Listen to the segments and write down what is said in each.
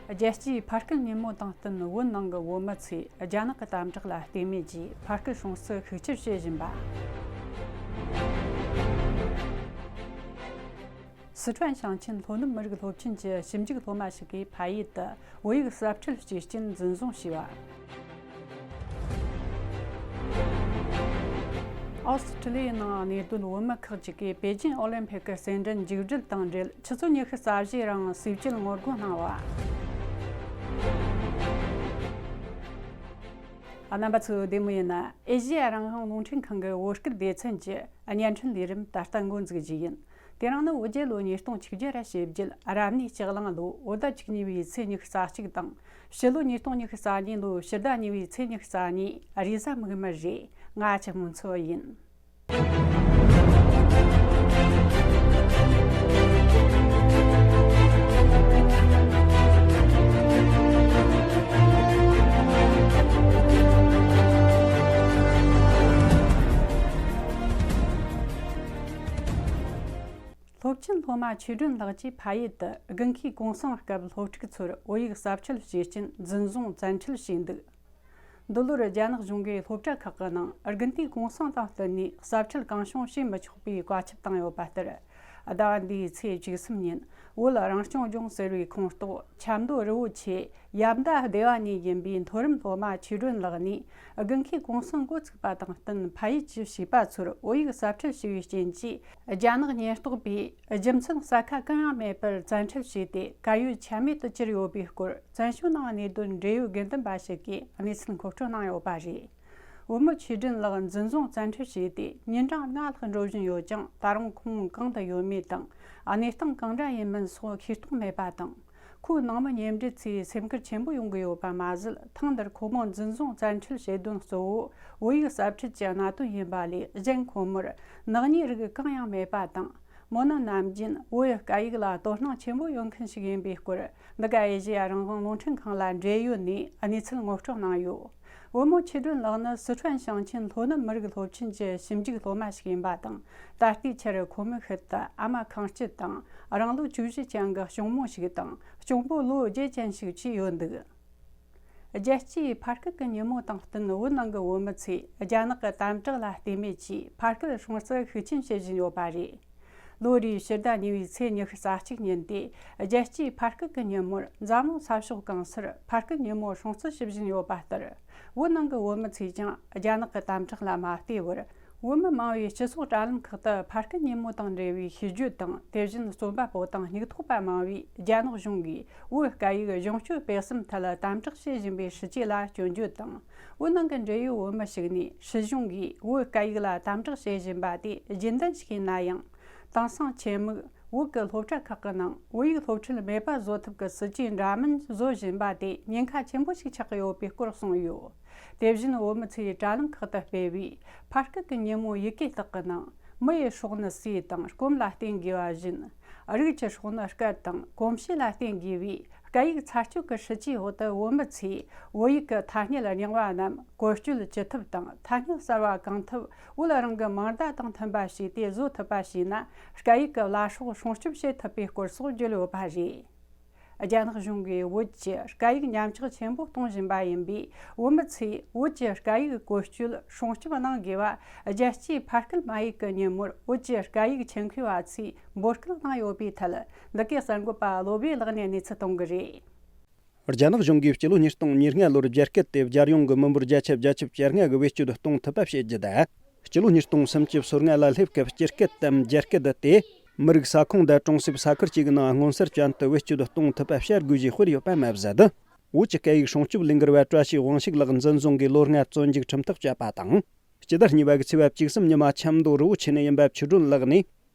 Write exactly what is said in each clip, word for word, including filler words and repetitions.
རྒྱལ་སྤྱིའི་ཕ་སྐད་ཉིན་མོ་དང་བསྟུན། བོད་ནང་གི་བོད་མི་ཚོས་རྒྱ་ནག་གི་དམ་དྲག་ལ་བལྟས་མེད་ཀྱིས་ཕ་སྐད་སྲུང་བརྩི་ཤུགས་ཆེར་བྱེད་བཞིན་པ། སི་ཁྲོན་ཞིང་ཆེན་ལྷོ་ནུབ་མི་རིགས་སློབ་ཆེན་གྱི་ཞིབ་འཇུག་སློབ་མ་ཞིག་གིས་ཕ་ཡུལ་དུ་བོད་ཡིག་གསར་འཕྲུལ་གཅེས་སྐྱོང་འཛིན་བཟུང་བྱས་པ། ཨོ་སི་ཁྲི་ལི་ཡའི་ནང་གནས་སྡོད་བོད་མི་ཁག་ཅིག་གིས་པེ་ཅིན་ཨོ་ལིམ་ཕིག་གི་རྩེད་འགྲན་མཇུག་སྒྲིལ་དང་འབྲེལ། ཆུ་ཚོད་ཉི་ཤུ་རྩ་བཞིའི་རིང་ཟས་བཅད་ངོ་རྒོལ་གནང་བ། རྣམ་པ་ཚོ་བདེ་མོ་ཡིན་ན། ཨེ་ཤེ་ཡ་རང་དབང་རླུང་འཕྲིན་ཁང་གི་བོད་སྐད་སྡེ་ཚན་གྱི་བརྙན་འཕྲིན་ལས་རིམ་ད་ལྟ་འགོ་འཛུགས་རྒྱུ་ཡིན། དེ་རིང་ནི་བོད་རྒྱལ་ལོ་ཉིས་སྟོང་ཆིག་བརྒྱ་ར་ཞེ་བརྒྱད། རབ་གནས་ལྕགས་གླང་ལོ་བོད་ཟླ་བཅུ་གཉིས་པའི་ཚེས་ཉི་ཤུ་རྩ་གཅིག་དང་། ཕྱི་ལོ་ཉིས་སྟོང་ཉི་ཤུ་རྩ་གཉིས་ལོའི་ཕྱི་ཟླ་གཉིས་པའི་ཚེས་ཉི་ཤུ་རྩ་གཉིས། རེས་གཟའ་མིག་དམར་རེད། ང་ཆུ་མོ་མཚོ་ཡིན། སློབ་ཆེན་སློབ་མ་ཆོས་སྒྲོན་ལགས་ཀྱིས་ཕ་ཡུལ་དུ་དགུན་ཁའི་གུང་སེང་སྐབས་སློབ་ཕྲུག་ཚོར་བོད་ཡིག་གསར་འཕྲུལ་གཅེས་སྐྱོང་འཛིན་བཟུང་བཙན་ཁྲིད་བྱས་འདུག། འདི་ལོར་རྒྱ་ནག་གཞུང་གིས་སློབ་གྲྭ་ཁག་གི་ནང་དགུན་དུས་གུང་སེང་དང་བསྟུན་ནས་གསར་འཕྲུལ་གང་བྱུང་བྱེད་མི་ཆོག་པའི་བཀའ་ཁྱབ་བཏང་ཡོད་པ་ལྟར། ཟླ་བ་འདིའི་ཚེས་བཅུ་གསུམ་ཉིན་བོད་རང་སྐྱོང་ལྗོངས་ཟེར་བའི་ཁོངས་གཏོགས་ཆབ་མདོ་རི་བོ་ཆེ་ཡབ་མདའ་སྡེ་བ་ནས་ཡིན་པའི་མཐོ་རིམ་སློབ་མ་ཆོས་སྒྲོན་ལགས་ནས། དགུན་ཁའི་གུང་སེང་འགོ་ཚུགས་པ་དང་བསྟུན་ཕ་ཡུལ་གྱི་བྱིས་པ་ཚོར་བོད་ཡིག་གསར་འཕྲུལ་བྱས་པའི་རྐྱེན་གྱིས། རྒྱ་ནག་ཉེན་རྟོག་པས་རྒྱུ་མཚན་གསལ་ཁ་གང་ཡང་མེད་པར་བཙན་ཁྲིད་བྱས་ཏེ། དཀར་ཡོལ་ཆ་མེད་དུ་གྱུར་ཡོད་པའི་སྐོར། བཙན་བྱོལ་ནང་གནས་སྡོད་འབྲེལ་ཡོད་དགེ་འདུན་པ་ཞིག་གིས་གནས་ཚུལ་མཁོ་སྤྲོད་གནང་ཡོད་པ་རེད། བུ་མོ་ཆོས་སྒྲོན་ལགས་འཛིན་བཟུང་བཙན་ཁྲིད་བྱས་ཏེ་ཉིན་གྲངས་ལྔ་ལྷག་འགྲོ་བཞིན་ཡོད་ཀྱང་། ད་རུང་ཁོང་གང་དུ་ཡོད་མེད་དང་། གནས་སྟངས་གང་འདྲ་ཡིན་མིན་སོགས་ཤེས་རྟོགས་མེད་པ་དང་། ཁོའི་ནང་མི་མཉམ་འབྲེལ་ཚོས་སེམས་ཁུར་ཆེན་པོ་ཡོང་གི་ཡོད་པ་མ་ཟད། ཐེངས་འདིར་ཁོ་མོ་འཛིན་བཟུང་བཙན་ཁྲིད་བྱེད་དོན་གཙོ་བོ་བོད་ཡིག་གསར་འཕྲུལ་གྱི་གནད་དོན་ཡིན་པ་ལས། གཞན་ཁོ་མོར་ནག་ཉེས་རིགས་གང་ཡང་མེད་པ་དང་། མོ་ནི་ནམ་རྒྱུན་བོད་ཡིག་སྐད་ཡིག་ལ་དོ་སྣང་ཆེན་པོ་ཡོད་མཁན་ཞིག་ཡིན་པའི་སྐོར། འདི་ག་ཨེ་ཤེ་ཡ་རང་དབང་རླུང་འཕྲིན་ཁང་ལ་འབྲེལ་ཡོད་ནས་གནས་ཚུལ་ངོ་སྤྲོད་གནང་ཡོད། བུ་མོ་ཆོས་སྒྲོན་ལགས་ནི་སི་ཁྲོན་ཞིང་ཆེན་ལྷོ་ནུབ་མི་རིགས་སློབ་ཆེན་གྱི་ཞིབ་འཇུག་སློབ་མ་ཞིག་ཡིན་པ་དང་། ད་ལྟའི་ཆར་ཁོ་མོའི་ཤུལ་དུ་ཨ་མ་ཁང་སྐྱིད་དང་། རང་ལོ་བཅུ་བཞི་ཅན་གྱི་གཅུང་མོ་ཞིག་དང་། གཅུང་པོ་ལོ་བརྒྱད་ཅན་ཞིག་བཅས་ཡོད་འདུག། རྒྱལ་སྤྱིའི་ཕ་སྐད་ཀྱི་ཉིན་མོ་དང་བསྟུན། བོད་ནང་གི་བོད་མི་ཚོས་རྒྱ་ནག་གི་དམ་དྲག་ལ་བལྟས་མེད་ཀྱིས་ཕ་སྐད་སྲུང་བརྩི་ཤུགས་ཆེན་བྱེད་བཞིན་ཡོད་པ་རེད། ལོ་རེའི་ཕྱི་ཟླ་གཉིས་པའི་ཚེས་ཉི་ཤུ་རྩ་གཅིག་ཉིན་ཏེ། རྒྱལ་སྤྱིའི་ཕ་སྐད་ཀྱི་ཉིན་མོར་འཛམ་གླིང་ས་ཕྱོགས་གང་སར་ཕ་སྐད་ཉིན་མོ་སྲུང་བརྩི་ཞུ་བཞིན་ཡོད་པ་ལྟར། བོད་ནང་གི་བོད་མི་ཚོས་ཀྱང་རྒྱ་ནག་གི་དམ་དྲག་ལ་མ་བལྟས་པར། བོད་མི་མང་བས་སྤྱི་ཚོགས་དྲ་ལམ་ཁག་ཏུ་ཕ་སྐད་ཉིན་མོ་དང་འབྲེལ་བའི་ཤིས་བརྗོད་དང་། དེ་བཞིན་རྩོམ་པ་པོ་དང་སྙིགས་ཐོག་པ་མང་བས་རྒྱ་ནག་གཞུང་གིས་བོད་སྐད་ཡིག་གཞུང་སྤྱོད་སྤེལ་གསུམ་ཐད་དམ་དྲག་བྱེད་བཞིན་པའི་སྲིད་ཇུས་ལ་སྐྱོན་བརྗོད་དང་། བོད་ནང་གི་འབྲེལ་ཡོད་བོད་མི་ཞིག་ནས་སྲིད་གཞུང་གིས་བོད་སྐད་ཡིག་ལ་དམ་དྲག་བྱེད་བཞིན་པ་དེ་རྒྱུན་ལྡན་ཞིག་ཡིན་ན་ཡང་། དེང་སང་ཆེད་དམིགས་བོད་ཀྱི་སློབ་གྲྭ་ཁག་གི་ནང་བོད་ཡིག་སློབ་ཁྲིད་མེད་པ་བཟོ་ཐབས་ཀྱི་སྲིད་ཇུས་འདྲ་མིན་བཟོ་བཞིན་པ་དེ་ཉེན་ཁ་ཆེན་པོ་ཞིག་ཆགས་ཀྱི་ཡོད་པའི་སྐོར་གསུངས་ཡོད། དེ་བཞིན་བོད་མི་ཚོས་དྲ་ལམ་ཁག་ཏུ་སྤེལ་བའི་ཕ་སྐད་ཀྱི་ཉིན་མོ་ཡི་གེ་དག་གི་ནང་། མི་ཡི་སྲོག་ནི་ཟས་དང་སྐོམ་ལ་བརྟེན་དགོས་པ་བཞིན། རིགས་ཀྱི་སྲོག་ནི་སྐད་དང་གོམས་གཤིས་ལ་བརྟེན་དགོས་པས། སྐད་ཡིག་ཚར་གཅོད་ཀྱི་སྲིད་ཇུས་འོག་ཏུ་བོད་མི་ཚོས་བོད་ཡིག་གི་ཐ་སྙད་རྙིང་བ་རྣམས་བཀོལ་སྤྱོད་ཅི་ཐུབ་དང་། ཐ་སྙད་གསར་བ་གང་ཐུབ་བོད་རང་གི་མིང་བརྡ་དང་མཐུན་པ་བྱས་ཏེ་བཟོ་ཐུབ་པ་བྱས་ན། སྐད་ཡིག་གི་བླ་སྲོག་སྲུང་སྐྱོབ་བྱེད་ཐུབ་པའི་སྐོར་སོགས་བརྗོད་ཡོད་པ་རེད། རྒྱ་ནག་གཞུང་གིས་བོད་ཀྱི་སྐད་ཡིག་ཉམས་ཆག་ཆེན་པོ་གཏོང་བཞིན་པ་ཡིན་པས། བོད་མི་ཚོས་བོད་ཀྱི་སྐད་ཡིག་བཀོལ་སྤྱོད་སྲུང་སྐྱོབ་གནང་དགོས་པ། རྒྱལ་སྤྱིའི་ཕ་སྐད་མ་ཡིག་གི་ཉིན་མོར་བོད་ཀྱི་སྐད་ཡིག་ཆེད་མཁས་པ་ཚོས་འབོད་སྐུལ་གནང་ཡོད་པའི་ཐད། འདི་གའི་གསར་འགོད་པ་བློ་བྷེ་ལགས་ནས་གནས་ཚུལ་གཏོང་གི་རེད། རྒྱ་ནག་གཞུང་གིས་སྤྱི་ལོ་ཉིས་སྟོང་ཉེར་ལྔ་ལོར་རྒྱ་སྐད་དེ་རྒྱལ་ཡོངས་ཀྱི་མི་འབོར་བརྒྱ་ཆ་བརྒྱད་ཅུ་གྱ་ལྔ་གིས་བེད་སྤྱོད་གཏོང་ཐུབ་པ་བྱེད་རྒྱུ་དང་། སྤྱི་ལོ་ཉིས་སྟོང་སུམ་ཅུ་སོ་ལྔ་ལ་སླེབས་སྐབས་སྤྱི་སྐད་དམ་རྒྱ་སྐད་དེ་མི་རིགས་ས་ཁོངས་དང་གྲོང་གསེབ་ས་ཁུལ་གཅིག་གི་ནང་མངོན་གསལ་ཅན་དུ་བེད་སྤྱོད་གཏོང་ཐུབ་པ་བྱ་དགོས་ཞེས་དཔེར་ཡོད་པ་མ་ཟད། བོད་ཀྱི་སྐད་ཡིག་སྲུང་སྐྱོབ་ལས་འགུལ་བ་བཀྲ་ཤིས་དབང་ཕྱུག་ལགས་འཛིན་བཟུང་གིས་ལོ་ལྔ་བཙོན་འཇུག་ཁྲིམས་ཐག་བཅད་པ་དང་། སྤྱི་ཟླ་གཉིས་པ་གི་ཚེས་པ་བཅུ་གསུམ་ཉི་མ་ཆབ་མདོ་རི་བོ་ཆེ་ནས་ཡིན་པ་ཆོས་སྒྲོན་ལགས་ནས།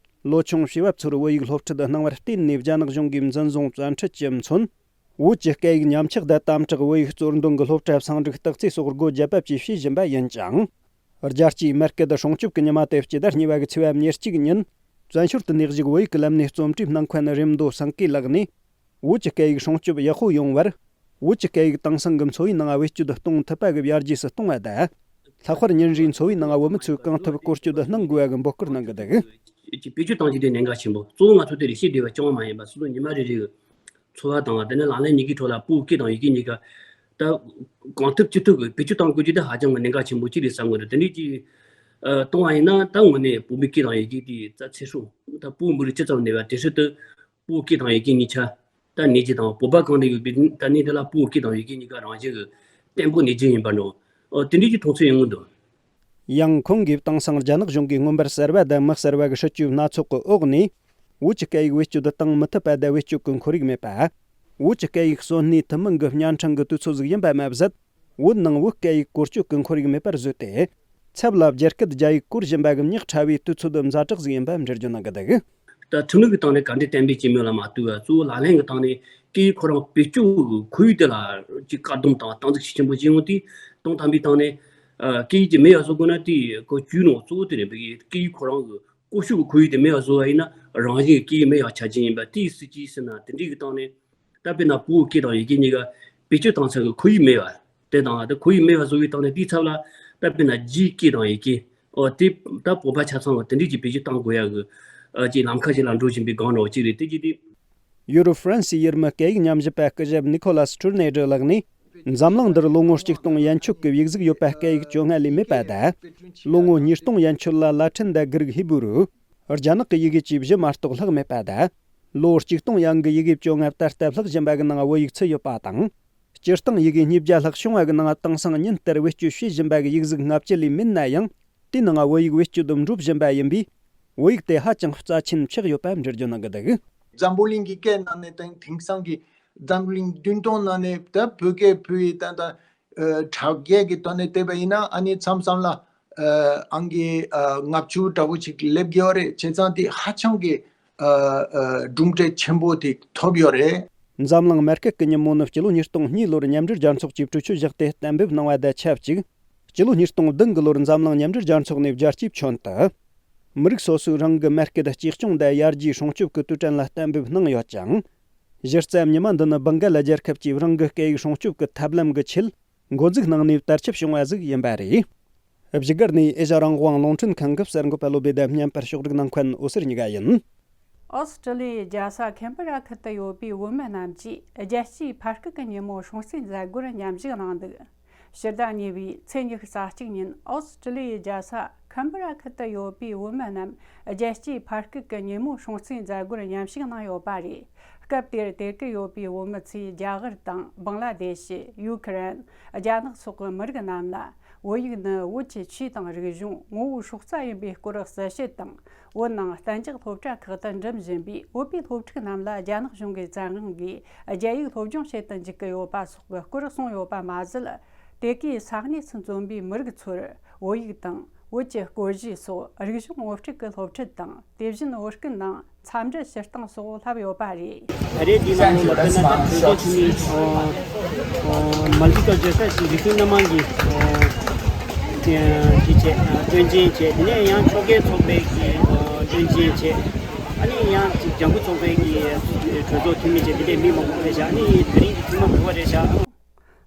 ལོ་ཆུང་བྱིས་པ་ཚོར་བོད་ཡིག་སློབ་ཁྲིད་གནང་བར་བརྟེན་ནས་རྒྱ་ནག་གཞུང་གིས་འཛིན་བཟུང་བཙན་ཁྲིད་ཀྱིས་མཚོན། བོད་ཀྱི་སྐད་ཡིག་ཉམས་ཆག་དང་དམ་དྲག་བོད་ཡིག་གཙོར་འདོན་གྱི་སློབ་གྲྭ་ཕྱིར་འབྲུག་སྟག་རྩེ་སོགས་སྒོ་བརྒྱབ་པ་བཅས་བྱེད་བཞིན་པ་ཡིན་ཅིང་། རྒྱལ་སྤྱིའི་མི་སྐད་སྲུང་སྐྱོབ་ཀྱི་ཉི་མ་དེ་སྤྱི་ཟླ་གཉིས་པ་གི་ཚེས་པ་ཉེར་གཅིག་ཉིན། བཙན་བྱོལ་དུ་གནས་བཞུགས་བོད་ཡིག་གི་ལམ་ནས་རྩོམ་སྒྲིག་གནང་མཁན་རེམ་མདོ་སེང་གེ་ལགས་ནས། བོད་ཀྱི་སྐད་ཡིག་སྲུང་སྐྱོབ་ཡག་པོ་ཡོང་བར། བོད་ཀྱི་སྐད་ཡིག་དེང་སང་གི་འཚོ་བའི་ནང་བེད་སྤྱོད་གཏོང་ཐུབ་པ་གི་ཡར་རྒྱས་སུ་གཏོང་བ་དང་། ལྷག་པར་ཉིན་རེའི་འཚོ་བའི་ནང་བོད་མི་ཚོས་གང་ཐུབ་བཀོལ་སྤྱོད་གནང་དགོས་པ་གི་འབོད་སྐུལ་གནང་གི་འདུག། ཀྱི་བེད་སྤྱོད་གཏོང་རྒྱུ་དེ་གནད་འགག་ཆེན་པོ། གཙོ་བོ་ང་ཚོ་དེ་རེ་ཞིག་བསྡད་པ་རྐྱང་པ་མ་ཡིན་པ། སོ་སོ་ཉི་མ་རེ་རེ་གི་ འཚོ་བ་དང་དེ་ནས་ལག་ལེན་གཉིས་ཀའི་ཁྲོད་ལ་བོད་སྐད་དང་ཡི་གེ་གཉིས་ཀ་ད་གང་ཐུབ་ཅི་ཐུབ་ཀྱིས་བེད་སྤྱོད་གཏང་དགོས་རྒྱུ་དེ་ཧ་ཅང་གི་གནད་འགག་ཆེན་པོ་གཅིག་རེད་བསམ་གི་འདུག་དེ་འདྲའི་ཅིག་ཨ། གཏོང་བ་ཡིན་ན་ད་དངོས་གནས་བོད་མིའི་སྐད་དང་ཡི་གེ་དེ་རྩ་ཚེ་སྲོག་ད་བོད་མི་རིགས་ཇི་ཙམ་གནས་པ་དེ་སྲིད་དུ་བོད་སྐད་དང་ཡི་གེ་གཉིས་ཆ་ད་གནས་རྒྱུ་དང་བོད་པ་གང་དུ་ཡོད་པའི་ད་གནས་དེ་ལ་བོད་སྐད་དང་ཡི་གེ་གཉིས་ཀ་རང་བཞིན་གྱིས་བརྟན་པོ་གནས་རྒྱུ་ཡིན་པ་འདྲ། ཨོ་དེ་འདྲའི་གི་མཐོང་ཚུལ་ཡོང་གི་འདུག་ཡང་ཁོང་གིས་དེང་སང་རྒྱ་ནག་གཞུང་གིས་མངོན་པར་གསལ་བ་དང་མི་གསལ་བ་གི་སྲིད་ཇུས་སྣ་ཚོགས་ཀྱི་འོག་ནས། བོད་ཀྱི་སྐད་ཡིག་བེད་སྤྱོད་བཏང་མི་ཐུབ་པ་དང་བེད་སྤྱོད་ཀྱི་ཁོར་ཡུག་མེད་པ། བོད་ཀྱི་སྐད་ཡིག་གསོན་གནས་ཐུན་མིན་གྱི་བརྙན་འཕྲིན་གྱི་དུས་ཚོད་ཟིག་ཡིན་པ་མ་ཟད། བོད་ནང་བོད་སྐད་ཡིག་བཀོལ་སྤྱོད་ཀྱི་ཁོར་ཡུག་མེད་པར་བཟོས་ཏེ། ཚབ་ལ་རྒྱ་སྐད་རྒྱ་ཡིག་བཀོལ་བཞིན་པ་གི་ཉག་ཕྲ་བའི་དུས་ཚོད་དུ་ཛ་དྲག་ཟིག་ཡིན་པ་འགྲེལ་བརྗོད་གནང་གི་འདུག་ད་ཁྲིམས་ལུགས་ཀྱི་སྟེང་ནས་ག་འདྲའི་གཏན་འབེབས་བྱས་མེད་ལ་མ་ལྟོས་པར་གཙོ་བོ་ལག་ལེན་གྱི་སྟེང་ནས་སྐད་ཡིག་ཁོ་རང་བེད་སྤྱོད་ཀྱི་ཁོར་ཡུག་དེ་ལ་ཅིག་བཀག་སྡོམ་དང་སྟངས་འཛིན་ཤུགས་ཆེན་པོ་བྱས་ཡོང་དུས་དོན་དམ་པའི་སྟེང་ནས་ཨ། སྐད་ཡིག་ཅིག་མེད་པ་བཟོ་དགོས་ན་དེའི་ཁོ་བྱུས་ནང་གཙོ་བོ་དེ་རེད། བོད་ཀྱི་སྐད་ཡིག་ཁོ་རང་གི་བཀོལ་སྤྱོད་ཀྱི་ཁོར་ཡུག་དེ་མེད་པ་བཟོ་བ་ཡིན་ན་རང་བཞིན་གྱི་སྐད་ཡིག་མེད་པ་ཆགས་ཀྱི་ཡིན་པ་དེའི་སྲིད་ཇུས་ཟེར་ན་དེ་འདྲའི་གི་སྟེང་ནས་ད་དཔེར་ན་བོད་སྐད་དང་ཡི་གེ་གཉིས་ཀ་བེད་སྤྱོད་བཏང་ས་གི་ཁོར་ཡུག་མེད་པ་དེ་དང་དེ་ཁོར་ཡུག་མེད་པ་བཟོ་བའི་སྟེང་ནས་དེའི་ཚབ་ལ་ད་དཔེར་ན་རྒྱའི་སྐད་དང་ཡི་གེ་ཨོ་དེ་ད་བོད་པ་ཆ་ཚང་བ་དེ་འདྲའི་གི་བེད་སྤྱོད་བཏང་དགོས་ཡ་གི་ཨ་ཅིག་ལམ་ཁ་ཅིག་ལ་འགྲོ་བཞིན་པའི་སྒང་རོགས་ཅིག་རེད། དེ་གི་དེ། ཡུ་རོབ་ཧྥ་རན་སིའི་ཡུལ་མི་སྐད་ཡིག་ཉམས་ཞིབ་པ་སྐུ་ཞབས་ནི་ཁོ་ལ་སི་ཀྲུ་ནེ་ཌི་ལགས་ནས། འཛམ་གླིང་འདིར་ལོ་ངོ་གཅིག་སྟོང་ཡན་ཆོད་ཀྱི་ཡིག་གཟུགས་ཡོད་པ་སྐད་ཡིག་བཅོ་ལྔ་ལས་མེད་པ་དང་། ལོ་ངོ་ཉིས་སྟོང་ཡན་ཆོད་ལ་ལ་ཏིན་དང་གྷི་རིག་ཧི་བྷུ་རུ། རྒྱ་ནག་གི་ཡི་གེ་བཅས་བཞི་མ་གཏོགས་ལྷག་མེད་པ་དང་། ལོ་གཅིག་སྟོང་ཡན་གྱི་ཡི་གེ་བཅོ་ལྔ་ད་ལྟ་ལྷག་བཞིན་པ་གི་ནང་བོད་ཡིག་ཚུད་ཡོད་པ་དང་། སྤྱིར་བཏང་ཡི་གེ་ཉིས་བརྒྱ་ལྷག་བྱུང་བ་གི་ནང་དེང་སང་ཉིན་ལྟར་བེད་སྤྱོད་བྱེད་བཞིན་པ་གི་ཡིག་གཟུགས་ལྔ་བཅུ་ལས་མིན་ན་ཡང་། དེའི་ནང་བོད་ཡིག་བེད་སྤྱོད་དུ་འགྲོ་བཞིན་པ་ཡིན་པས། བོད་ཡིག་དེ་ཧ་ཅང་རྩ་ཆེན་ཆགས་ཡོད་པ་འགྲེལ་བརྗོད་གནང་གི་འདུག་འཛམ་བུ་གླིང་གི་སྐད་ནང་ནས་དེང་དེང་སང་གི་འཛམ་བུ་གླིང་བདུན་སྟོང་ནང་ནས་ད་བོད་སྐད་བོད་ཡིག་ད་ད་ཨ་གྲངས་ཀའི་གི་ཐོག་ནས་བལྟས་པ་ཡིན་ན་ཨ་ནི་མཚམས་མཚམས་ལ་ཨ་ཨང་ཀི་ཨ་ལྔ་བཅུ་འདྲ་བོ་ཅིག་སླེབས་ཀྱི་ཡོད་རེད། བྱས་ཙང་དེ་ཧ་ཅང་གི་ཨ་ཨ་གྲུབ་འབྲས་ཆེན་པོ་དེ་ཐོབ་ཡོད་རེད། འཛམ་གླིང་མར་ཁུ་སྐད་ཉིན་མོ་ནི་སྤྱི་ལོ་ཉིས་སྟོང་གཉིས་ལོར་མཉམ་འབྲེལ་རྒྱལ་ཚོགས་ཀྱིས་གྲོས་ཆོད་བཞག་སྟེ་གཏན་འབེབས་གནང་བ་དང་ཆབས་ཅིག་སྤྱི་ལོ་ཉིས་སྟོང་བདུན་གྱི་ལོར་འཛམ་གླིང་མཉམ་འབྲེལ་རྒྱལ་ཚོགས་ནས་བསྐྱར་ཞིབ་བྱས་ཏེ། མི་རིགས་སོ་སོས་རང་གི་མ་སྐད་གཅེས་སྐྱོང་དང་ཡར་རྒྱས་སྲུང་སྐྱོབ་ཀྱི་དུས་དྲན་ལ་གཏན་འབེབས་གནང་ཡོད་ཅིང་། གཞི་རྩ་ཉི་མ་འདི་ནི་བྷང་ག་ལ་རྒྱལ་ཁབ་ཀྱིས་རང་གི་སྐད་ཡིག་སྲུང་སྐྱོབ་ཀྱི་ཐབས་ལམ་གྱི་ཆེད་འགོ་འཛུགས་གནང་ནས་དར་ཁྱབ་བྱུང་བ་ཟིག་ཡིན་པ་རེད། བཞུགས་སྒར་ནས་ཨེ་ཤ་རང་དབང་རླུང་འཕྲིན་ཁང་གི་གསར་འགོད་པ་བློ་བྷེ་དང་མཉམ་པར་ཕྱོགས་སྒྲིག་གནང་མཁན་འོད་ཟེར་གཉིས་ཀ་ཡིན། ཨོ་སི་ཀྲི་ལི་ཡའི་རྒྱལ་ས་ཁན་བྷི་ར་ཁུལ་དུ་ཡོད་པའི་བོད་མི་རྣམས་ཀྱིས་རྒྱལ་སྤྱིའི་ཕ་སྐད་ཀྱི་ཉིན་མོ་སྲུང་བརྩིའི་མཛད་སྒོར་མཉམ་ཞུགས་གནང་འདུག་ཕྱི་ཟླ་གཉིས་པའི་ཚེས་ཉི་ཤུ་རྩ་གཅིག་ཉིན་ཨོ་སི་ཀྲི་ལི་ཡའི་རྒྱལ་ས་ཁན་བྷི་ར་ཁུལ་དུ་ཡོད་པའི་བོད་མི་རྣམས་རྒྱལ་སྤྱིའི་ཕ་སྐད་ཀྱི་ཉིན་མོ་སྲུང་བརྩིའི་མཛད་སྒོར་མཉམ་ཞུགས་གནང་ཡོད་པ་རེད། སྐབས་དེར་དེ་གར་ཡོད་པའི་བོད་མི་ཚོས་རྒྱ་གར་དང་བང་ལ་དེ་ཤི། ཡུ་ཁུ་རེན། རྒྱ་ནག་སོགས་ཀྱི་མི་རིགས་རྣམས་ལ། བོད་ཡིག་ནི་བོད་ཀྱི་ཆོས་དང་རིག་གཞུང་། ངོ་བོའི་སྲོག་རྩ་ཡིན་པའི་སྐོར་གསལ་བཤད་དང་། བོད་ནང་གཏན་འཇགས་སློབ་གྲྭ་ཁག་ཏུ་འགྲིམ་བཞིན་པའི་བོད་པའི་སློབ་ཕྲུག་རྣམས་ལ་རྒྱ་ནག་གཞུང་གི་བཙན་དབང་གིས་རྒྱ་ཡིག་སློབ་སྦྱོང་བྱེད་དུ་འཇུག་གི་ཡོད་པ་སོགས་ཀྱི་སྐོར་གསུངས་ཡོད་པ་མ་ཟད། དེ་གའི་ས་གནས་སུ་འཛོམས་པའི་མི་རིགས་ཚོར་བོད་ཡིག་དང་བོད་ཀྱི་སྒོར་གཞས་སོགས་རིག་གཞུང་ངོ་སྤྲོད་ཀྱི་སློབ་ཁྲིད་དང་། དེ་བཞིན་བོད་སྐད་ནང་འཚམས་འདྲི་ཞུ་སྟངས་སོགས་ལྷབ་ཡོད་པ་རེད། ད་རེས་འདི་ནང་ལོགས་ལ་དཔེར་ན་ད་གྲོས་ཚོགས་འཐུས་མི་མལ་ཏི་ཀལ་ཅར་ཟེར་ཞིག་རིག་གཞུང་སྣ་མང་གི་ཨ་ཅིག་བྱས། ཨ་སྐྱོན་ཅན་བྱས། དེ་ནས་ཡང་ཕྱོགས་འགལ་ཚོགས་པའི་གི་ཨ་སྐྱོན་ཅན་བྱས། ཨ་ནི་ཡང་ཅིག་ལྗང་ཁུ་ཚོགས་པའི་གི་གྲོས་ཚོགས་འཐུས་མི་བྱས། དེ་འདྲས་མི་མང་པོ་ཕེབས་ཤག་ཨ་ནི་དེ་རིང་གི་ཐེངས་མ་དགུ་པ་རེད་ཤག་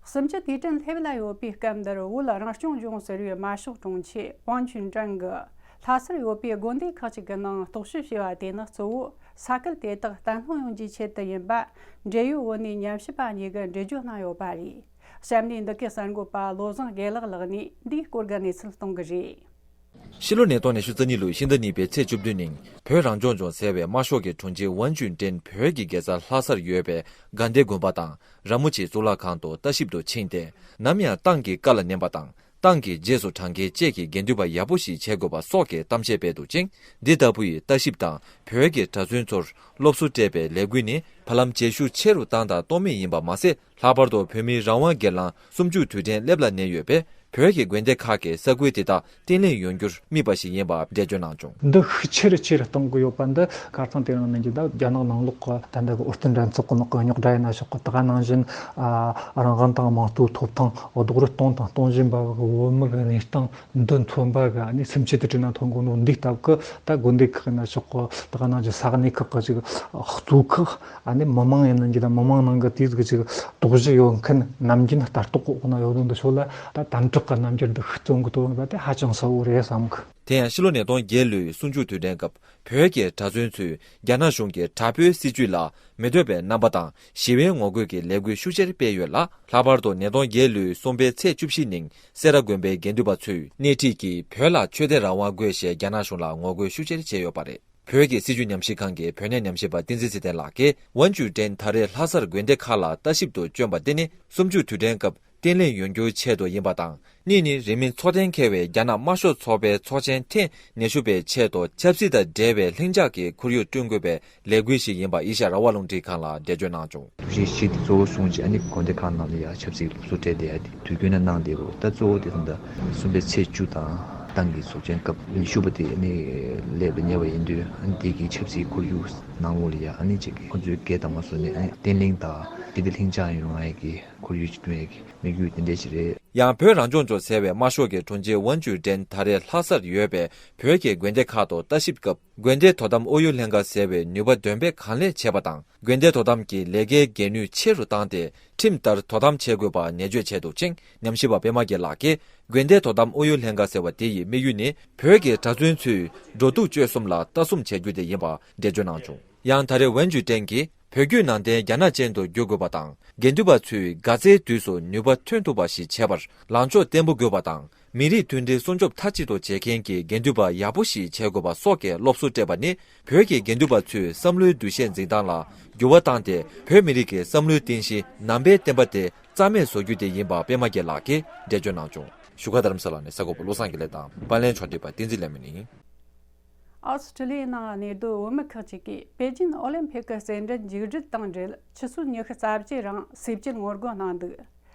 སུམ་ཅུ་དུས་དྲན་སླེབས་ལ་ཡོད་པའི་སྐབས་འདིར་བོད་རང་སྐྱོང་ལྗོངས་ཟེར་བའི་དམར་ཤོག་གྲོང་ཁྱེར་ཝང་ཅུན་ཀྲེང་གི་ལྷ་སར་ཡོད་པའི་དགོན་སྡེ་ཁག་ཅིག་གི་ནང་རྟོག་ཞིབ་བྱས་པ་དེ་ནི་གཙོ་བོ་ས་ཁུལ་དེ་དག་བརྟན་ལྷིང་ཡོང་རྒྱུའི་ཆེད་དུ་ཡིན་པ་འབྲེལ་ཡོད་བོད་གནས་ཉམས་ཞིབ་པ་གཉིས་ཀྱིས་འགྲེལ་བརྗོད་གནང་ཡོད་པ་རེད། གཤམ་ནས་འདི་གའི་གསར་འགོད་པ་བློ་བཟང་དགེ་ལེགས་ལགས་ནས་འདིའི་སྐོར་གྱི་གནས་ཚུལ་གཏོང་གི་རེད། ཕྱི་ལོ་ཉིས་སྟོང་ཉི་ཤུ་རྩ་གཉིས་ལོའི་ཕྱི་ཟླ་གཉིས་པའི་ཚེས་བཅུ་བདུན་ཉིན་བོད་རང་སྐྱོང་ལྗོངས་ཟེར་བའི་དམར་ཤོག་གི་གྲོང་ཁྱེར་ཝན་ཅུན་ཀྲེན་བོད་ཀྱི་རྒྱལ་ས་ལྷ་སར་ཡོད་པའི་དགའ་ལྡན་དགོན་པ་དང་ར་མོ་ཆེའི་གཙུག་ལག་ཁང་དུ་ལྟ་ཞིབ་ཏུ་ཕྱིན་ཏེ། ནམ་ཡང་ཏང་གི་བཀའ་ལ་ཉན་པ་དང་། ཏང་གི་རྗེས་སུ་འབྲང་མཁན་བཅས་ཀྱི་དགེ་འདུན་པ་ཡག་པོ་ཞིག་བྱེད་དགོས་པ་སོགས་ཀྱི་གཏམ་བཤད་སྤེལ་འདུག་ཅིང་། འདི་ལྟ་བུའི་ལྟ་ཞིབ་དང་བོད་ཀྱི་གྲྭ་བཙུན་ཚོར་སློབ་གསོ་སྤྲད་པའི་ལས་འགུལ་ནི་བར་ལམ་བྱེད་ཤུགས་ཆེ་རུ་བཏང་དང་གཏོང་མུས་ཡིན་པ་མ་ཟད། ལྷག་པར་དུ་བོད་མིའི་རང་དབང་སྒེར་ལངས་སུམ་ཅུ་དུས་དྲན་སླེབས་ལ་ཉེ་ཡོད་པས། བོད་ཀྱི་དགོན་སྡེ་ཁག་གི་ས་ཁུལ་དེ་དག་བརྟན་ལྷིང་ཡོང་རྒྱུར་དམིགས་པ་ཞིག་ཡིན་པ་འགྲེལ་བརྗོད་གནང་བྱུང་། འདི་ཤུགས་ཆེ་རུ་ཆེ་རུ་གཏོང་གི་ཡོད་པ་འདི་ཁ་སང་དེ་རིང་ནས་ཀྱི་ད་རྒྱ་ནག་ནང་ལོགས་ཀྱི་ད་ལྟ་གི་འོས་བསྟུན་འགྲན་ཚོགས་ཀྱི་ནང་གི་རྙོག་དྲ་ཡིན་ན་ཆོག་གི། ད་ག་ནང་བཞིན་ཨ་རང་དབང་དང་དམངས་གཙོའི་ཐོབ་ཐང་རྡོག་རོལ་གཏོང་དང་གཏོང་བཞིན་པ་གི་བོད་མི་གི་གནས་སྟངས་འདི་མཚོན་པ་གི་ཨ་ནི་སེམས་ཅན་དུ་དྲིས་ན་ཐོན་གོ་ནོ་འདི་ལྟ་བུ་གི་ད་དགོན་སྡེ་ཁག་ཡིན་ན་ཆོག་གི། ད་ག་ནང་བཞིན་ས་གནས་ཁག་གི་ཅིག་གཙོ་ཁག་ཨ་ནི་མི་མང་ཡིན་ན་འགྱུར་ད་མི་མང་ནང་གི་དེའི་ཟིག་ཅིག་དོགས་གཞི་ཡོད་མཁན་ནམ་རྒྱུན་ལྟ་རྟོག་གོ་ན་ཡོད་ནོ་འདི་ཤོད་ལ་ད་དམ་དྲག་ ད་རྣམ་འགྱུར་འདི་ཤུགས་བཙོང་གི་འདུག་ལབ་དེ་ཧ་ཅང་གསལ་བོ་རེད་བསམ་གི། དེ་ཡང་ཕྱི་ལོ་ཉིས་སྟོང་བརྒྱད་ལོའི་གསུམ་བཅུ་དུས་དྲན་སྐབས་བོད་ཀྱི་གྲྭ་བཙུན་ཚོས་རྒྱ་ནག་གཞུང་གི་དྲག་པོའི་སྲིད་བྱུས་ལ་མི་འདོད་པའི་རྣམ་པ་དང་ཞི་བའི་ངོ་རྒོལ་གྱི་ལས་འགུལ་ཤུགས་ཆེར་སྤེལ་ཡོད་ལ། ལྷག་པར་དུ་ཉིས་སྟོང་བརྒྱད་ལོའི་གསུམ་པའི་ཚེས་བཅུ་བཞི་ཉིན་སེ་ར་དགོན་པའི་དགེ་འདུན་པ་ཚོས་སྣེ་ཁྲིད་ཀྱིས་བོད་ལ་ཆོས་དད་རང་དབང་དགོས་ཞེས་རྒྱ་ནག་གཞུང་ལ་ངོ་རྒོལ་ཤུགས་ཆེར་བྱས་ཡོད་པ་རེད། བོད་ཀྱི་སྲིད་བྱུས་ཉམས་ཞིབ་ཁང་གི་བོད་གནས་ཉམས་ཞིབ་པ་བསྟན་འཛིན་ཚེ་བརྟན་ལགས་ཀྱིས་ཝན་ཅུའུ་ཀྲེན་ད་རེས་ལྷ་སར་དགོན་སྡེ་ཁག་ལ་ལྟ་ཞིབ་ཏུ་བསྐྱོན་པ་དེ་ནི་གསུམ་བཅུ་དུས་དྲན་སྐབས་བརྟན་ལྷིང་ཡོང་རྒྱུའི་ཆེད་དུ་ཡིན་པ་དང་། གཉིས་ནི་རིང་མིན་འཚོ་གཏན་འཁེལ་བའི་རྒྱ་ནག་དམར་ཤོག་ཚོགས་པའི་ཚོགས་ཆེན་ཐེངས་ཉི་ཤུ་པའི་ཆེད་དུ་ཆབ་སྲིད་དང་འབྲེལ་བའི་ལྷིང་འཇགས་ཀྱི་ཁོར་ཡུག་བསྐྲུན་དགོས་པའི་ལས་འགུལ་ཞིག་ཡིན་པ་ཨེ་ཤ་ཡ་རང་དབང་རླུང་འཕྲིན་ཁང་ལ་འགྲེལ་བརྗོད་གནང་བྱུང་། བཞི་བཞི་དེ་གཙོ་བོ་བཟུང་བྱས་ཨ་ནི་དགོན་སྡེ་ཁག་ནང་ལ་ཡ་ཆབ་སྲིད་སློབ་གསོ་སྤྲད་བསྡད་ཡ་དེ་དུས་རྒྱུན་ནས་གནང་བསྡད་ཡོད། ད་གཙོ་བོ་དེ་ད་ལྟ་གསུམ་པའི་ཚེས་བཅུ་དང་ཏང་གི་ཚོགས་ཆེན་སྐབས་ཉི་ཤུ་པ་དེ་ཨ་ནི་སླེབས་ཉེ་བ་ཡིན་དུས་ཨ་ནི་དེ་གི་ཆབ་སྲིད་ཁོར་ཡུག་ནང་ལོགས་ལ་ཡ་ཨ་ནི་ཅིག་གི་ཁོང་ཚོའི་སྐད་དང་མ་སོ་ནས་ཨ་ནི་བརྟན་ལྷིང་དང་ཞི་བདེ་ལྷིང་འཇགས་ཡོང་ཡ་གི་ཁོར་ཡུག་ཅིག་བསྐྲུན་ཡ་གི་དམིགས་ཡུལ་དེ་འདྲ་ཞིག་རེད། ཡང་བོད་རང་སྐྱོང་ལྗོངས་ཟེར་བའི་དམར་ཤོག་གི་དྲུང་ཆེ་ཝན་ཅུའུ་ཀྲེན་ད་རེས་ལྷ་སར་ཡོད་པའི་བོད་ཀྱི་དགོན་སྡེ་ཁག་ཏུ་ལྟ་ཞིབ་སྐབས། དགོན་སྡེ་དོ་དམ་ཨུ་ཡོན་ལྷན་ཁང་ཟེར་བའི་ནུས་པ་འདོན་སྤེལ་གང་ལེགས་བྱས་པ་དང་། དགོན་སྡེ་དོ་དམ་གྱི་ལས་ཀའི་འགན་ནུས་ཆེ་རུ་བཏང་སྟེ་ཁྲིམས་ལྟར་དོ་དམ་བྱེད་དགོས་པ་ནན་བརྗོད་བྱས་འདུག་ཅིང་། ཉམས་ཞིབ་པ་པད་མ་རྒྱལ་ལགས་ཀྱིས་དགོན་སྡེ་དོ་དམ་ཨུ་ཡོན་ལྷན་ཁང་ཟེར་བ་དེ་ཡི་དམིགས་ཡུལ་ནི་བོད་ཀྱི་གྲྭ་བཙུན་ཚོས་འགྲོ་འདུག་སྤྱོད་གསུམ་ལ་ལྟ་སྲུང་བྱེད་རྒྱུ་དེ་ཡིན་པ་འགྲེལ་བརྗོད་གནང་བྱུང་། ཡང་ད་རེས་ཝན་ཅུའུ་ཀྲེན་གྱིས་བོད་བརྒྱུད་ནང་བསྟན་རྒྱ་ནག་ཅན་དུ་བསྒྱུར་དགོས་པ་དང་། དགེ་འདུན་པ་ཚོས་དགའ་ཚལ་དུས་སུ་ནུས་པ་ཐོན་ཐུབ་པ་ཞིག་བྱེད་པར་ལངས་ཕྱོགས་བརྟན་པོ་དགོས་པ་དང་། མི་རིགས་མཐུན་སྒྲིལ་སྲུང་སྐྱོབ་མཐའ་གཅིག་ཏུ་བྱེད་མཁན་གྱི་དགེ་འདུན་པ་ཡག་པོ་ཞིག་བྱེད་དགོས་པ་སོགས་ཀྱི་སློབ་གསོ་སྤྲད་པ་ནི། བོད་ཀྱི་དགེ་འདུན་པ་ཚོའི་བསམ་བློའི་འདུ་ཤེས་འཛིན་སྟངས་ལ་འགྱུར་བ་བཏང་སྟེ། བོད་མི་རིགས་ཀྱི་བསམ་བློའི་རྟེན་གཞི་ནང་པའི་བསྟན་པ་དེ་རྩ་མེད་བཟོ་རྒྱུ་དེ་ཡིན་པ་པད་མ་རྒྱལ་ལགས་ཀྱིས་འགྲེལ་བརྗོད་གནང་བྱུང་། བཞུགས་སྒར་རྡ་རམ་ས་ལ་ནས་གསར་འགོད་པ་བློ་བཟང་དགེ་ལེགས་དང་། པར་ལེན་ཕྱོགས་སྒྲིག་པ་བསྟན་འཛིན་ལེགས་མོ་ཡིན། ཨོ་སི་ཀྲི་ལི་ཡའི་ནང་གནས་སྡོད་བོད་མི་ཁག་ཅིག་གིས་པེ་ཅིན་ཨོ་ལིམ་ཕིག་གི་རྩེད་འགྲན་མཇུག་སྒྲིལ་དང་འབྲེལ་ཆུ་ཚོད་ཉི་ཤུ་རྩ་བརྒྱད་རིང་ཟས་བཅད་ངོ་རྒོལ་གནང་འདུག་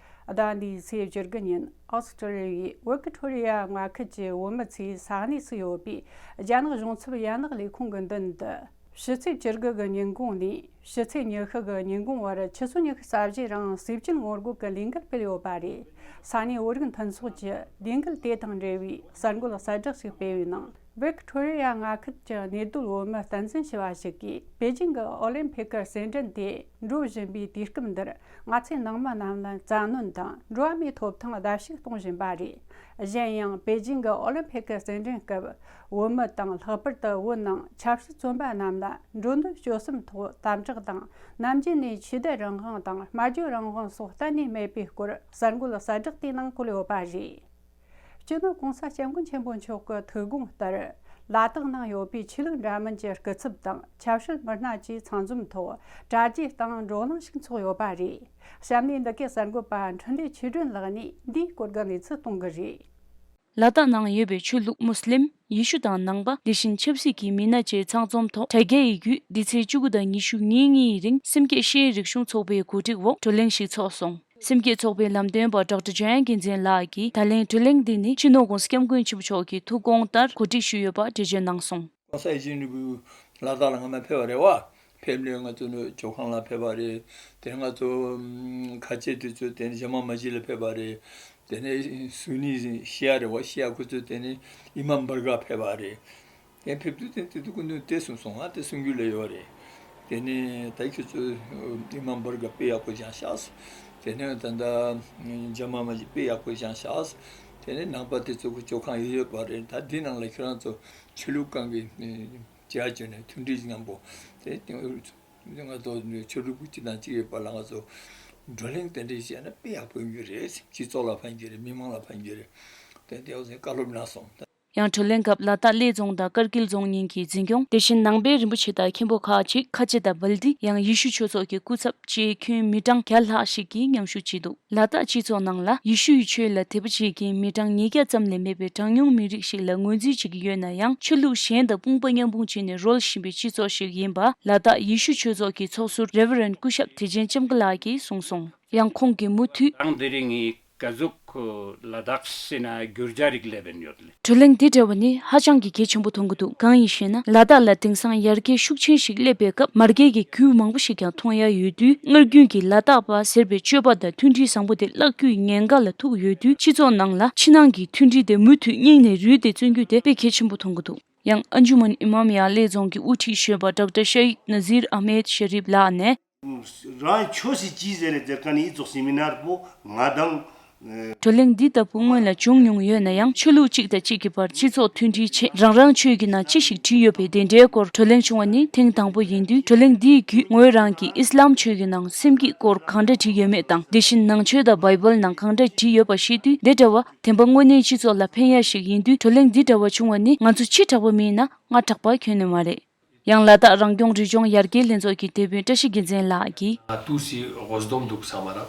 ཟླ་འདིའི་ཚེས་བཅུ་དགུ་ཉིན་ཨོ་སི་ཀྲི་ལི་ཡའི་ཝིག་ཊོ་རི་ཡ་མངའ་ཁུལ་གྱི་བོད་མི་ཚོའི་ས་གནས་སུ་ཡོད་པའི་རྒྱ་ནག་གཞུང་ཚབ་ཡན་ལག་ལས་ཁུངས་ཀྱི་མདུན་དུ། ཕྱི་ཚེས་བཅུ་དགུ་གི་ཉིན་གུང་ནས་ཕྱི་ཚེས་ཉི་ཤུ་གི་ཉིན་གུང་བར་ཆུ་ཚོད་ཉི་ཤུ་རྩ་བཞི་རིང་ཟས་བཅད་ངོ་རྒོལ་གྱི་ལས་འགུལ་སྤེལ་ཡོད་པ་རེད། ས་གནས་བོད་རིགས་མཐུན་ཚོགས་ཀྱིས་ལས་འགུལ་དེ་དང་འབྲེལ་བའི་གསར་འགོད་གསལ་བསྒྲགས་ཤིག་སྤེལ་བའི་ནང་། ཝིག་ཊོ་རི་ཡ་མངའ་ཁུལ་གྱི་གནས་སྡོད་བོད་མི་བསྟན་འཛིན་ཞུ་བ་ཞིག་གིས། པེ་ཅིང་གི་ཨོ་ལིམ་ཕིག་གི་རྩེད་འགྲན་དེ་འགྲོ་བཞིན་པའི་དུས་སྐབས་འདིར། ང་ཚོའི་ནང་མི་རྣམས་ལ་བཙན་གནོན་དང་འགྲོ་བ་མིའི་ཐོབ་ཐང་བརྡལ་བཤིག་གཏོང་བཞིན་པ་རེད། གཞན་ཡང་པེ་ཅིང་གི་ཨོ་ལིམ་ཕིག་གི་རྩེད་འགྲན་སྐབས། བོད་མི་དང་། ལྷག་པར་དུ་བོད་ནང་ཆབ་སྲིད་བཙོན་པ་རྣམས་ལ་འགྲོ་འདུག་སྤྱོད་གསུམ་ཐོག་དམ་དྲག་དང་། ནམ་རྒྱུན་ནས་ཆོས་དད་རང་དབང་དང་སྨྲ་བརྗོད་རང་དབང་སོགས་གཏན་ནས་མེད་པའི་སྐོར་གསར་འགོད་གསལ་བསྒྲགས་དེའི་ནང་བཀོད་ཡོད་པ་རེད། སྤྱི་ནོར་༸གོང་ས་༸སྐྱབས་མགོན་ཆེན་པོ་མཆོག་གི་ཐུགས་དགོངས་ལྟར། ལ་དྭགས་ནང་ཡོད་པའི་ཆོས་ལུགས་འདྲ་མིན་གྱི་སྐུ་ཚབ་དང་ཆབ་སྲིད་མི་སྣ་བཅས་ཚང་འཛོམས་ཐོག་གྲ་རྒྱས་དང་བགྲོ་གླེང་ཞིག་འཚོགས་ཡོད་པ་རེད། གཤམ་ནས་འདི་གའི་གསར་འགོད་པ་འཕྲིན་ལས་ཆོས་སྒྲོན་ལགས་ནས་འདིའི་སྐོར་གྱི་གནས་ཚུལ་གཏོང་གི་རེད། ལ་དྭགས་ནང་ཡོད་པའི་ཆོས་ལུགས་མུ་སི་ལིམ། ཡེ་ཤུ་དང་ནང་པ། དེ་བཞིན་ཆབ་སྲིད་ཀྱི་མི་སྣ་བཅས་ཚང་འཛོམས་ཐོག་དྲ་རྒྱ་ཡི་བརྒྱུད་འདི་ཚེས་བཅུ་དགུ་དང་ཉི་ཤུ་ཉིན་གཉིས་རིང་སེམས་བསྐྱེད་ཤེས་ཡོན་རིག་གཞུང་ཚོགས་པའི་གོ་སྒྲིག་འོག་བགྲོ་གླེང་ཞིག་འཚོགས་སོང་། སེམས་བསྐྱེད་ཚོགས་པའི་ལམ་སྟོན་པ་ཌོག་ཊར་ཇོ་ཡན་རྒྱལ་མཚན་ལགས་ཀྱིས་ད་ལན་བགྲོ་གླེང་འདི་ནི་སྤྱི་ནོར་༸གོང་ས་༸སྐྱབས་མགོན་ཆེན་པོ་མཆོག་གི་ཐུགས་དགོངས་ལྟར་གོ་སྒྲིག་ཞུས་ཡོད་པ་འགྲེལ་བརྗོད་གནང་སོང་།༸གོང་ས་ཡིད་བཞིན་ནོར་བུ་ལ་དྭགས་ལ་སྔ་མ་ཕེབས་པ་རེད་བ། ཕེབས་ནས་ང་ཚོ་ནི་ཇོ་ཁང་ལ་ཕེབས་པ་རེད། དེ་ནས་ང་ཚོ་ཁ་ཆེ་དེ་ཚོ་དེ་ནས་ཇ་མ་མ་ཇི་ལ་ཕེབས་པ་རེད། དེ་ནས་སུ་ནི་ཤི་ཡ་རེད་བ། ཤི་ཡ་ཁོ་ཚོ་དེ་ནས་ཨི་མ་འབར་ག་ཕེབས་པ་རེད། དེ་ཕེབས་དུས་དེ་དེ་དུས་ཀུན་ཏུ་དེ་གསུངས་སོང་། ང་དེ་གསུང་རྒྱུ་ལས་ཡོད་རེད། དེ་ནས་ད་ཁྱོད་ཚོ་ཨི་མ་འབར་ག་དཔེ་ཡག་པོ་བཞེངས་ཤག་དེ་ནས་ད་ལྟ་ཇ་མ་མ་ཇི་དཔེ་ཡག་པོ་བཞེངས་ཤག་དེ་ནས་ནང་པ་དེ་ཚོ་ཁོ་ཇོ་ཁང་ཡོད་ཡོད་པ་རེད། ད་འདི་ནང་ལ་ཁྱེད་རང་ཚོ་ཆོས་ལུགས་སྒང་གི་བྱས་བྱས་ནས་མཐུན་སྒྲིལ་མཉམ་པོ་དེ་ང་ཚོ་ཆོས་ལུགས་གཅིག་དང་གཅིག་ཡོད་པ་ལ་ང་ཚོ་བགྲོ་གླེང་དེ་འདྲ་བྱས་ན་དཔེ་ཡག་པོ་ཡོང་གི་རེད། སྤྱི་ཚོགས་ལ་ཕན་གྱི་རེད། མི་མང་ལ་ཕན་གྱི་རེད། དེ་དེ་བ་ཟེ་བཀའ་སློབ་གནང་སོང་། ཡང་བགྲོ་གླེང་སྐབས་ལ་དྭགས་གླེ་རྫོང་དང་ཀར་གིལ་རྫོང་གཉིས་ཀྱི་འཛིན་སྐྱོང་། དེ་བཞིན་ནང་པའི་རིན་པོ་ཆེ་དང་མཁན་པོ་ཁག་ཅིག་ཁ་ཆེ་དང་བལ་འདི། ཡང་ཡེ་ཤུ་ཆོས་ཚོགས་ཀྱི་སྐུ་ཚབ་བཅས་ཁྱོན་མི་གྲངས་བརྒྱ་ལྷག་ཞིག་གིས་མཉམ་ཞུགས་བྱས་འདུག་ལ་དྭགས་སྤྱི་ཚོགས་ནང་ལ་ཡེ་ཤུའི་ཆོས་ལ་དད་པ་བྱེད་མཁན་མི་གྲངས་ཉིས་བརྒྱ་ཙམ་ལས་མེད་པའི་གྲངས་ཉུང་མི་རིགས་ཤིག་ལ་ངོས་འཛིན་བྱེད་ཀྱི་ཡོད་ན་ཡང་། ཆོས་ལུགས་གཞན་དང་དཔུང་པ་མཉམ་སྤུངས་བྱས་ནས་རོལ་བཞིན་པའི་སྤྱི་ཚོགས་ཤིག་ཡིན་པ་ལ་དྭགས་ཡེ་ཤུ་ཆོས་ཚོགས་ཀྱི་ཚོགས་ཟུར་རེ་ཝེ་རན་སྐུ་ཞབས་བདེ་ཆེན་ལྕམ་སྐུ་ལགས་ཀྱིས་གསུངས་སོང་། ཡང་ཁོང་གིས་མུ་མཐུད། ཨང་དེ་རིང་ངས་ག་ཟུག་ལ་དྭགས་སི་ན་བསྒྱུར་བྱ་རིགས་སླེབས་ཡོད་ལེ། བགྲོ་གླེང་འདི་འདྲ་བ་ནི་ཧ་ཅང་གི་གལ་ཆེན་པོ་མཐོང་གི་འདུག་གང་ཡིན་ཞེ་ན། ལ་དྭགས་ལ་དེང་སང་ཡར་རྒྱས་ཤུགས་ཆེན་ཞིག་སླེབས་པའི་སྐབས། མར་རྒྱས་ཀྱི་རྒྱུ་མང་པོ་ཞིག་ཀྱང་མཐོང་ཡ་ཡོད་དུས། སྔར་རྒྱུན་གྱི་ལ་དྭགས་པ་ཟེར་བའི་སྤྱོད་པ་དང་མཐུན་སྒྲིལ་བཟང་པོ་དེ་བརླག་རྒྱུའི་ཉེན་ཁ་ལ་ཐུག་ཡོད་དུས། སྤྱི་ཚོགས་ནང་ལ་ཕྱི་ནང་གི་མཐུན་སྒྲིལ་དེ་མུ་མཐུད་སྙིང་ནས་རུལ་ཏེ་བརྩོན་རྒྱུ་དེ་དཔེ་གལ་ཆེན་པོ་མཐོང་གི་འདུག་ཡང་ཨན་ཇུ་མན་ཨི་མམ་ཡ་གླེ་རྫོང་གི་དབུ་ཁྲིད་གཞོན་པ་ཌོག་ཊར་ཤ་ཡིད་ནཱ་ཟིར་ཨ་མེད་ཤ་རིབ་ལགས་ནས། རང་ཆོས་སི་ཅི་ཟེར་རེ་ཟེར་ཀ་ནི་ཨི་ཙོག་སི་མི་ནར་པོ་ང་དང་ བགྲོ་གླེང་འདི་ལྟ་བུ་སྔོན་ལ་བྱུང་མྱོང་ཡོད་ན་ཡང་། ཆོས་ལུགས་གཅིག་དང་གཅིག་གི་བར་སྤྱི་ཚོགས་མཐུན་སྒྲིལ་ཆེད་རང་རང་ཆོས་ཀྱི་ནང་ཅི་ཞིག་བྲིས་ཡོད་པའི་དེ་འདྲའི་སྐོར་བགྲོ་གླེང་བྱུང་བ་ནི་ཐེངས་དང་པོ་ཡིན་དུས། བགྲོ་གླེང་འདིའི་བརྒྱུད་ངོས་རང་གིས་ཨི་སི་ལམ་ཆོས་ཀྱི་ནང་སེམས་བསྐྱེད་སྐོར་གང་འདྲ་བྲིས་ཡོད་མེད་དང་། དེ་བཞིན་ནང་ཆོས་དང་བྷའི་བལ་ནང་གང་འདྲ་བྲིས་ཡོད་པ་ཤེས་དུས། དེ་འདྲ་བ་བདེན་པ་དངོས་གནས་སྤྱི་ཚོགས་ལ་ཕན་ཡ་ཞིག་ཡིན་དུས། བགྲོ་གླེང་འདི་འདྲ་བ་བྱུང་བ་ནི་ང་ཚོ་ཕྱི་དྲགས་པ་མིན་ན་སྔ་དྲགས་པ་ཁྱོན་ནས་མ་རེད། ཡང་ལ་དྭགས་རང་སྐྱོང་རི་ལྗོངས་ཡར་རྒྱས་ལྷན་ཚོགས་ཀྱི་དེད་དཔོན་བཀྲ་ཤིས་རྒྱལ་མཚན་ལགས་ཀྱིས། ཏུའུ་སི་དགོས་འདོམས་འདུག་ཚང་མ་ར།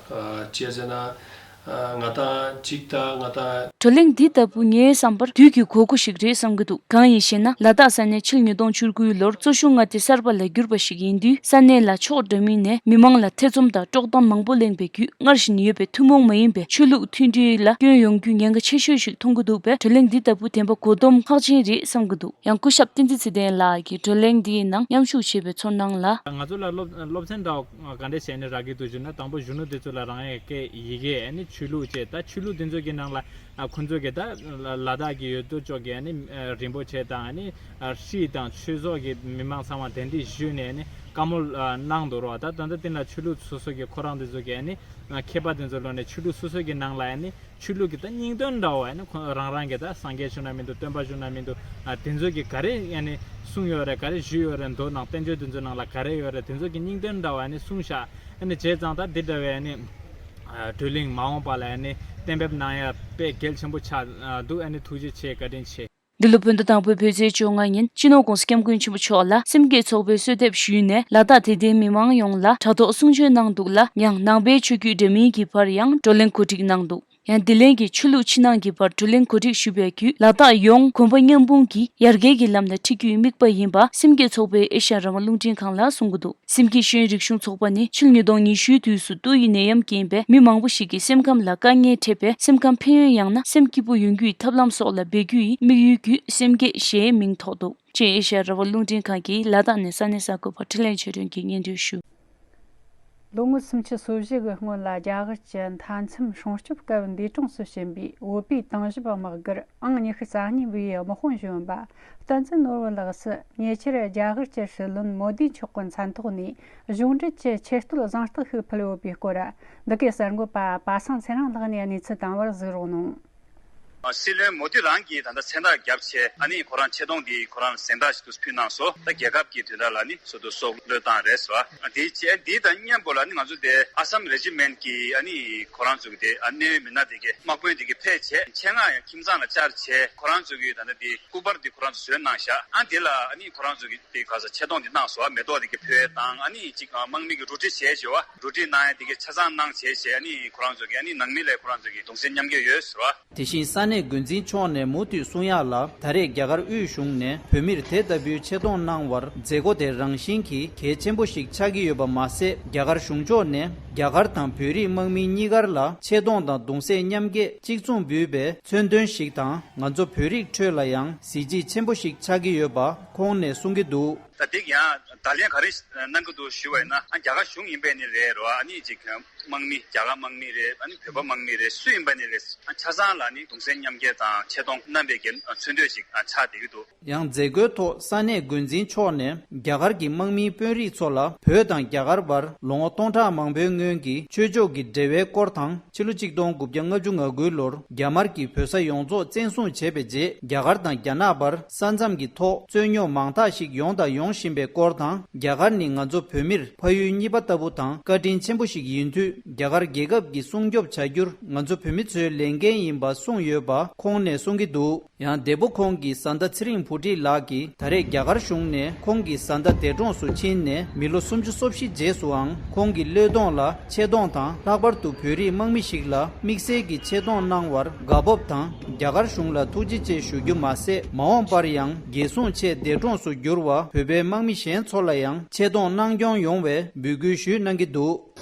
ཅི་ཟེར་ན། ང་དང་གཅིག་དང་ང་དང་། བགྲོ་གླེང་འདི་ལྟ་བུ་ངའི་བསམ་པར་དུས་ཀྱི་དགོས་མཁོ་ཞིག་རེད་བསམ་གྱི་འདུག་གང་ཡིན་ཞེ་ན། ལ་དྭགས་ས་གནས་ཕྱི་ལོ་ཉིས་སྟོང་བཅུ་དགུའི་ལོར་གཙོ་གཞུང་མངའ་སྡེ་གསར་པ་ལ་བསྒྱུར་བ་ཞིག་ཡིན་དུས། ས་གནས་ལ་ཕྱོགས་འདྲ་མིན་ནས་མི་མང་ལ་ཐེ་ཚོམ་དང་དཀྲོག་གཏམ་མང་པོ་གླེང་བའི་བརྒྱུད། སྔར་བཞིན་ཡོད་པའི་ཐུན་མོང་མ་ཡིན་པའི་ཆོས་ལུགས་མཐུན་སྒྲིལ་ལ་སྐྱོན་ཡོང་རྒྱུའི་ཉེན་ཁ་ཆེ་ཤོས་ཤིག་མཐོང་གི་འདུག་པས། བགྲོ་གླེང་འདི་ལྟ་བུ་བདེན་པ་དགོས་འདོམས་ཁག་ཆེན་རེད་བསམ་གྱི་འདུག་ཡང་སྐུ་ཞབས་བསྟན་འཛིན་ཚེ་བརྟན་ལགས་ཀྱིས་བགྲོ་གླེང་འདིའི་ནང་མཉམ་ཞུགས་བྱས་པའི་ཚོར་སྣང་ལ། ང་ཚོ་ལ་སློབ་སློབ་ཚན་འདྲ་བ་ག་འདྲས་བྱས་ནས་རག་གི་འདུག་ཞུ་ན། དང་པོ་གཞོན་ནུ་དེ་ཚོ་ལ་རང་ཡས་སྐད་ཡི་གེ་ཨ་ནི་ཆོས་ལུགས་བཅས། ད་ཆོས་ལུགས་དེ་ཚོ་གི་ནང་ལ་ཨ་ཁོ་ཚོ་གི་ད་ལ་ལ་དྭགས་ཀྱི་ཡོད་དོ་ཅོག་གི་ཨ་ནི་ཨ་རིན་པོ་ཆེ་དང་ཨ་ནི་ཨ་ཧྲི་དང་ཆོས་ཚོགས་ཀྱི་མི་མང་ཚང་མ་གདན་འདྲེན་ཞུས་ནས་ཨ་ནི་བཀའ་མོལ་ཨ་གནང་འདུག་རོགས། ད་ད་ལྟ་དེ་ལ་ཆོས་ལུགས་སོ་སོ་གི་ཁོ་རང་དེ་ཚོ་གི་ཨ་ནི་ཨ་མཁས་པ་དེ་ཚོ་ལོག་ནས་ཆོས་ལུགས་སོ་སོ་གི་ནང་ལ་ཨ་ནི་ཆོས་ལུགས་ཀྱི་ད་སྙིང་དོན་འདྲ་བོ་ཨ་ནི་ཁོ་རང་རང་གི་ད་སངས་རྒྱས་བྱུང་ན་མི་འདུག་སྟོན་པ་བྱུང་ན་མི་འདུག་ཨ་དེ་ཚོ་གི་ག་རེ་ཨ་ནི་གསུངས་ཡོད་རེད། ག་རེ་ཞུས་ཡོད་རེད། མདོ་ནང་བསྟན་བཅོས་དེ་ཚོ་ནང་ལ་ག་རེ་ཡོད་རེད། དེ་ཚོ་གི་སྙིང་དོན་འདྲ་བོ་ཨ་ནི་གསུངས་ཤག་ཨ་ནི་བྱས་ཙང་ད་འདི་འདྲ་བའི་ཨ་ནི་ཨ་བགྲོ་གླེང་མ་འོངས་པ་ལ་ཨ་ནི་གཏན་འབེབས་གནང་ཡ་དཔེ་གལ་ཆེན་པོ་ཆགས་འདུག་ཨ་ནི་ཐུགས་རྗེ་ཆེ། བཀའ་དྲིན་ཆེ། འདི་ལོ་བོད་ཟླ་དང་པོའི་བོད་ཚེས་བཅོ་ལྔ་ཉིན་སྤྱི་ནོར་༧གོང་ས་༧སྐྱབས་མགོན་ཆེན་པོ་མཆོག་ལ་སེམས་བསྐྱེད་ཚོགས་པའི་གསོལ་འདེབས་ཞུས་ནས། ལ་དྭགས་དད་ལྡན་མི་མང་ཡོངས་ལ་དྲ་ཐོག་གསུང་ཆོས་གནང་འདུག་ལ། ཡང་ནང་པའི་ཆོས་བརྒྱུད་འདྲ་མིན་གྱི་བར་ཡང་བགྲོ་གླེང་གོ་སྒྲིག་གནང་འདུག་ཡང་དེ་ལན་གྱི་ཆོས་ལུགས་ཕྱི་ནང་གི་བར་བགྲོ་གླེང་གོ་སྒྲིག་ཞུས་པའི་བརྒྱུད། ལ་དྭགས་ཡོངས་གོམ་པ་མཉམ་སྤུངས་ཀྱིས་ཡར་རྒྱས་ཀྱི་ལམ་ལ་ཁྲིད་རྒྱུའི་དམིགས་པ་ཡིན་པ་སེམས་བསྐྱེད་ཚོགས་པའི་ཨེ་ཤ་ཡ་རང་དབང་རླུང་འཕྲིན་ཁང་ལ་གསུང་གི་འདུག་སེམས་བསྐྱེད་ཤེས་ཡོན་རིག་གཞུང་ཚོགས་པ་ནི་ཕྱི་ལོ་ཉིས་སྟོང་ཉི་ཤུའི་དུས་སུ་ཏོག་དབྱིབས་ནད་ཡམས་རྐྱེན་པས་མི་མང་པོ་ཞིག་གི་སེམས་ཁམས་ལ་དཀའ་ངལ་འཕྲད་པས། སེམས་ཁམས་ཕན་ཡོན་ཡང་ན་སེམས་སྐྱིད་པོ་ཡོང་རྒྱུའི་ཐབས་ལམ་སོགས་ལ་འབད་རྒྱུ་ཡི་དམིགས་ཡུལ་བརྒྱུད་སེམས་བསྐྱེད་ཞེས་མིང་ཐོགས་འདུག་ཅེས་ཨེ་ཤ་ཡ་རང་དབང་རླུང་འཕྲིན་ཁང་གིས་ལ་དྭགས་ནས་ས་གནས་གསར་འགོད་པ་འཕྲིན་ལས་ཆོས་སྒྲོན་གྱིས་སྙན་སྒྲོན་ཞུ། ལོ་ངོ་སུམ་ཅུ་སོ་བཞི་གི་སྔོན་ལ་རྒྱ་གར་གྱི་མཐའ་མཚམས་སྲུང་སྐྱོབ་སྐབས་འདས་གྲོངས་སུ་ཕྱིན་པའི་བོད་པའི་དེང་ཞབས་དམག་སྒར་ཨང་ཉི་ཤུ་རྩ་གཉིས་པའི་དམག་དཔོན་གཞོན་པ་བསྟན་འཛིན་ནོར་བུ་ལགས་སུ་ཉེ་ཆར་རྒྱ་གར་གྱི་སྲིད་བློན་མོ་དི་མཆོག་གི་མཚན་ཐོག་ནས་གཞུང་འབྲེལ་གྱི་ཆེ་བསྟོད་གཟེངས་རྟགས་ཤིག་ཕུལ་ཡོད་པའི་སྐོར། འདི་གའི་གསར་འགོད་པ་པ་སངས་ཚེ་རིང་ལགས་ནས་གནས་ཚུལ་བཏང་བར་གཟིགས་རོགས་གནང་། སྲིད་བློན་མོ་དི་རང་གིས་ད་ལྟ་མཚན་རྟགས་བརྒྱབ་བྱས། ཨ་ནི་ཁོ་རང་ཆེ་མཐོང་འདི་ཁོ་རང་གཟེངས་རྟགས་ཤིག་ཏུ་ཕུལ་གནང་སོང་། ད་རྒྱལ་ཁབ་ཀྱི་དོན་དག་ལ་ནི་སོ་སོ་སྲོག་བློས་བཏང་རེད་ཟེར་བ། དེའི་རྗེས་འདི་དང་མཉམ་པོ་ལ་ནི་ང་ཚོ་དེ་ཨ་སམ་རེ་ཇི་མེན་ཊི་གི་ཨ་ནི་ཁོ་རང་ཚོ་གི་དེ་ཨ་གནད་ཡོད་མི་སྣ་དེ་གའི་དམག་དཔོན་དེ་གའི་ཕེབས་བྱས། ཆེད་མངགས་ཡང་ཁྱིམ་ཚང་ལ་བཅར་བྱས། ཁོ་རང་ཚོ་གི་ད་ལྟ་དེ་སྐུ་པར་དེ་ཁོ་རང་ཚོ་བཟོས་གནང་ཤག་ཨ་དེ་ལ་ཨ་ནི་ཁོ་རང་ཚོ་གི་དེ་ག་ས་ཆེ་མཐོང་དེ་གནང་སོང་། མེ་ཏོག་དེ་གའི་ཕུལ་དང་། ཨ་ནི་ཅིག་དམག་མི་གི་རོ་ཁྲི་བྱས་བྱས་བ། རོ་ཁྲི་གནང་ཡ་དེ་གའི་ཆ་ཚང་གནང་བྱས་བྱས། ཨ་ནི་ཁོ་རང་ཚོ་གི་ཨ་ནི་ནང་མི་ལ་ཁོ་རང་ཚོ་གི་གདུང་སེམས་མཉམ་སྐྱེད་ཡོད་ཟེར་བ། དེ་བཞིན་ས་གནས་འགོ་འཛིན་མཆོག་ནས་མུ་མཐུད་གསུང་ཡག་ལ། ད་རེས་རྒྱ་གར་དབུས་གཞུང་ནས་བོད་མིར་དེ་ལྟ་བུའི་ཆེ་མཐོང་གནང་བར་མཛད་སྒོ་དེ་རང་བཞིན་གྱིས་གལ་ཆེན་པོ་ཞིག་ཆགས་ཀྱི་ཡོད་པ་མ་ཟད། རྒྱ་གར་གཞུང་ཕྱོགས་ནས་རྒྱ་གར་དང་བོད་རིགས་དམག་མི་གཉིས་ཀར་ལ་ཆེ་མཐོང་དང་གདུང་སེམས་མཉམ་སྐྱེད་གཅིག་མཚུངས་འབུལ་བའི་མཚོན་དོན་ཞིག་དང་། ང་ཚོ་བོད་རིགས་ཁྲོད་ལ་ཡང་གཟི་བརྗིད་ཆེན་པོ་ཞིག་ཆགས་ཀྱི་ཡོད་པ་ཁོང་ནས་གསུང་གི་འདུག་ད་འདི་ཡང་བརྡ་ལན་ག་རེ་གནང་གི་འདུག་ཞུ་བ་ཡིན་ན། ཨ་རྒྱ་གར་གཞུང་ཡིན་པས་ནི་རེད་རོ། ཨ་ནི་ཅིག་དམག་མི་རྒྱ་གར་དམག་མི་རེད། ཨ་ནི་བོད་པ་དམག་མི་རེད། སུ་ཡིན་པ་ནི་རེད། ཨ་ཆ་ཚང་ལ་ནི་གདུང་སེམས་མཉམ་སྐྱེད་དང་ཆེ་མཐོང་གནང་བའི་གི་མཚོན་དོན་ཞིག་ཨ་ཆགས་བསྡད་ཀྱི་འདུག་ཡང་མཛད་སྒོའི་ཐོག་ས་གནས་འགོ་འཛིན་མཆོག་ནས་རྒྱ་གར་གྱི་དམག་མིའི་དཔོན་རིགས་ཚོ་ལ་བོད་དང་རྒྱ་གར་བར་ལོ་ངོ་སྟོང་ཕྲག་མང་པོའི་སྔོན་གྱི་ཆོས་ཕྱོགས་ཀྱི་འབྲེལ་བའི་སྐོར་དང་། ཕྱི་ལོ་གཅིག་སྟོང་དགུ་བརྒྱ་ལྔ་བཅུ་ང་དགུའི་ལོར་རྒྱ་དམར་གྱིས་བོད་ས་ཡོངས་རྫོགས་བཙན་བཟུང་བྱས་པའི་རྗེས། རྒྱ་གར་དང་རྒྱ་ནག་བར་ས་མཚམས་ཀྱི་ཐོག་རྩོད་རྙོག་མང་དག་ཞིག་ཡོང་དང་ཡོང་བཞིན་པའི་སྐོར་དང་། རྒྱ་གར་ནི་ང་ཚོ་བོད་མིར་ཕ་ཡུལ་གཉིས་པ་ལྟ་བུ་དང་བཀའ་དྲིན་ཆེན་པོ་ཞིག་ཡིན་དུས། རྒྱ་གར་རྒྱལ་ཁབ་ཀྱིས་སྲུང་སྐྱོབ་བྱ་རྒྱུར་ང་ཚོ་བོད་མི་ཚོའི་ལས་འགན་ཡིན་པ་གསུངས་ཡོད་པ་ཁོང་ནས་གསུང་གི་འདུག་ཡང་འདས་པོ་ཁོང་གི་བཟའ་ཟླ་ཚེ་རིང་བུ་ཁྲིད་ལགས་ཀྱིས་ད་རེས་རྒྱ་གར་གཞུང་ནས་ཁོང་གི་བཟའ་ཟླ་འདས་གྲོངས་སུ་ཕྱིན་ནས་མི་ལོ་སུམ་ཅུ་སོ་བཞི་རྗེས་སུའང་ཁོང་གི་བློས་གཏོང་ལ་ཆེ་མཐོང་དང་། ལྷག་པར་དུ་བོད་རིགས་དམག་མི་ཞིག་ལ་དམིགས་བསལ་གྱི་ཆེ་མཐོང་གནང་བར་དགའ་སྤོབས་དང་། རྒྱ་གར་གཞུང་ལ་ཐུགས་རྗེ་ཆེ་ཞུ་རྒྱུ་མ་ཟད། མ་འོངས་པར་ཡང་རྒྱལ་སྲུང་ཆེད་འདས་གྲོངས་སུ་གྱུར་བ་བོད་པའི་དམག་མི་གཞན་ཚོ་ལ་ཡང་ཆེ་མཐོང་གནང་སྐྱོང་ཡོང་བའི་འབོད་སྐུལ་ཞུས་གནང་གི་འདུག་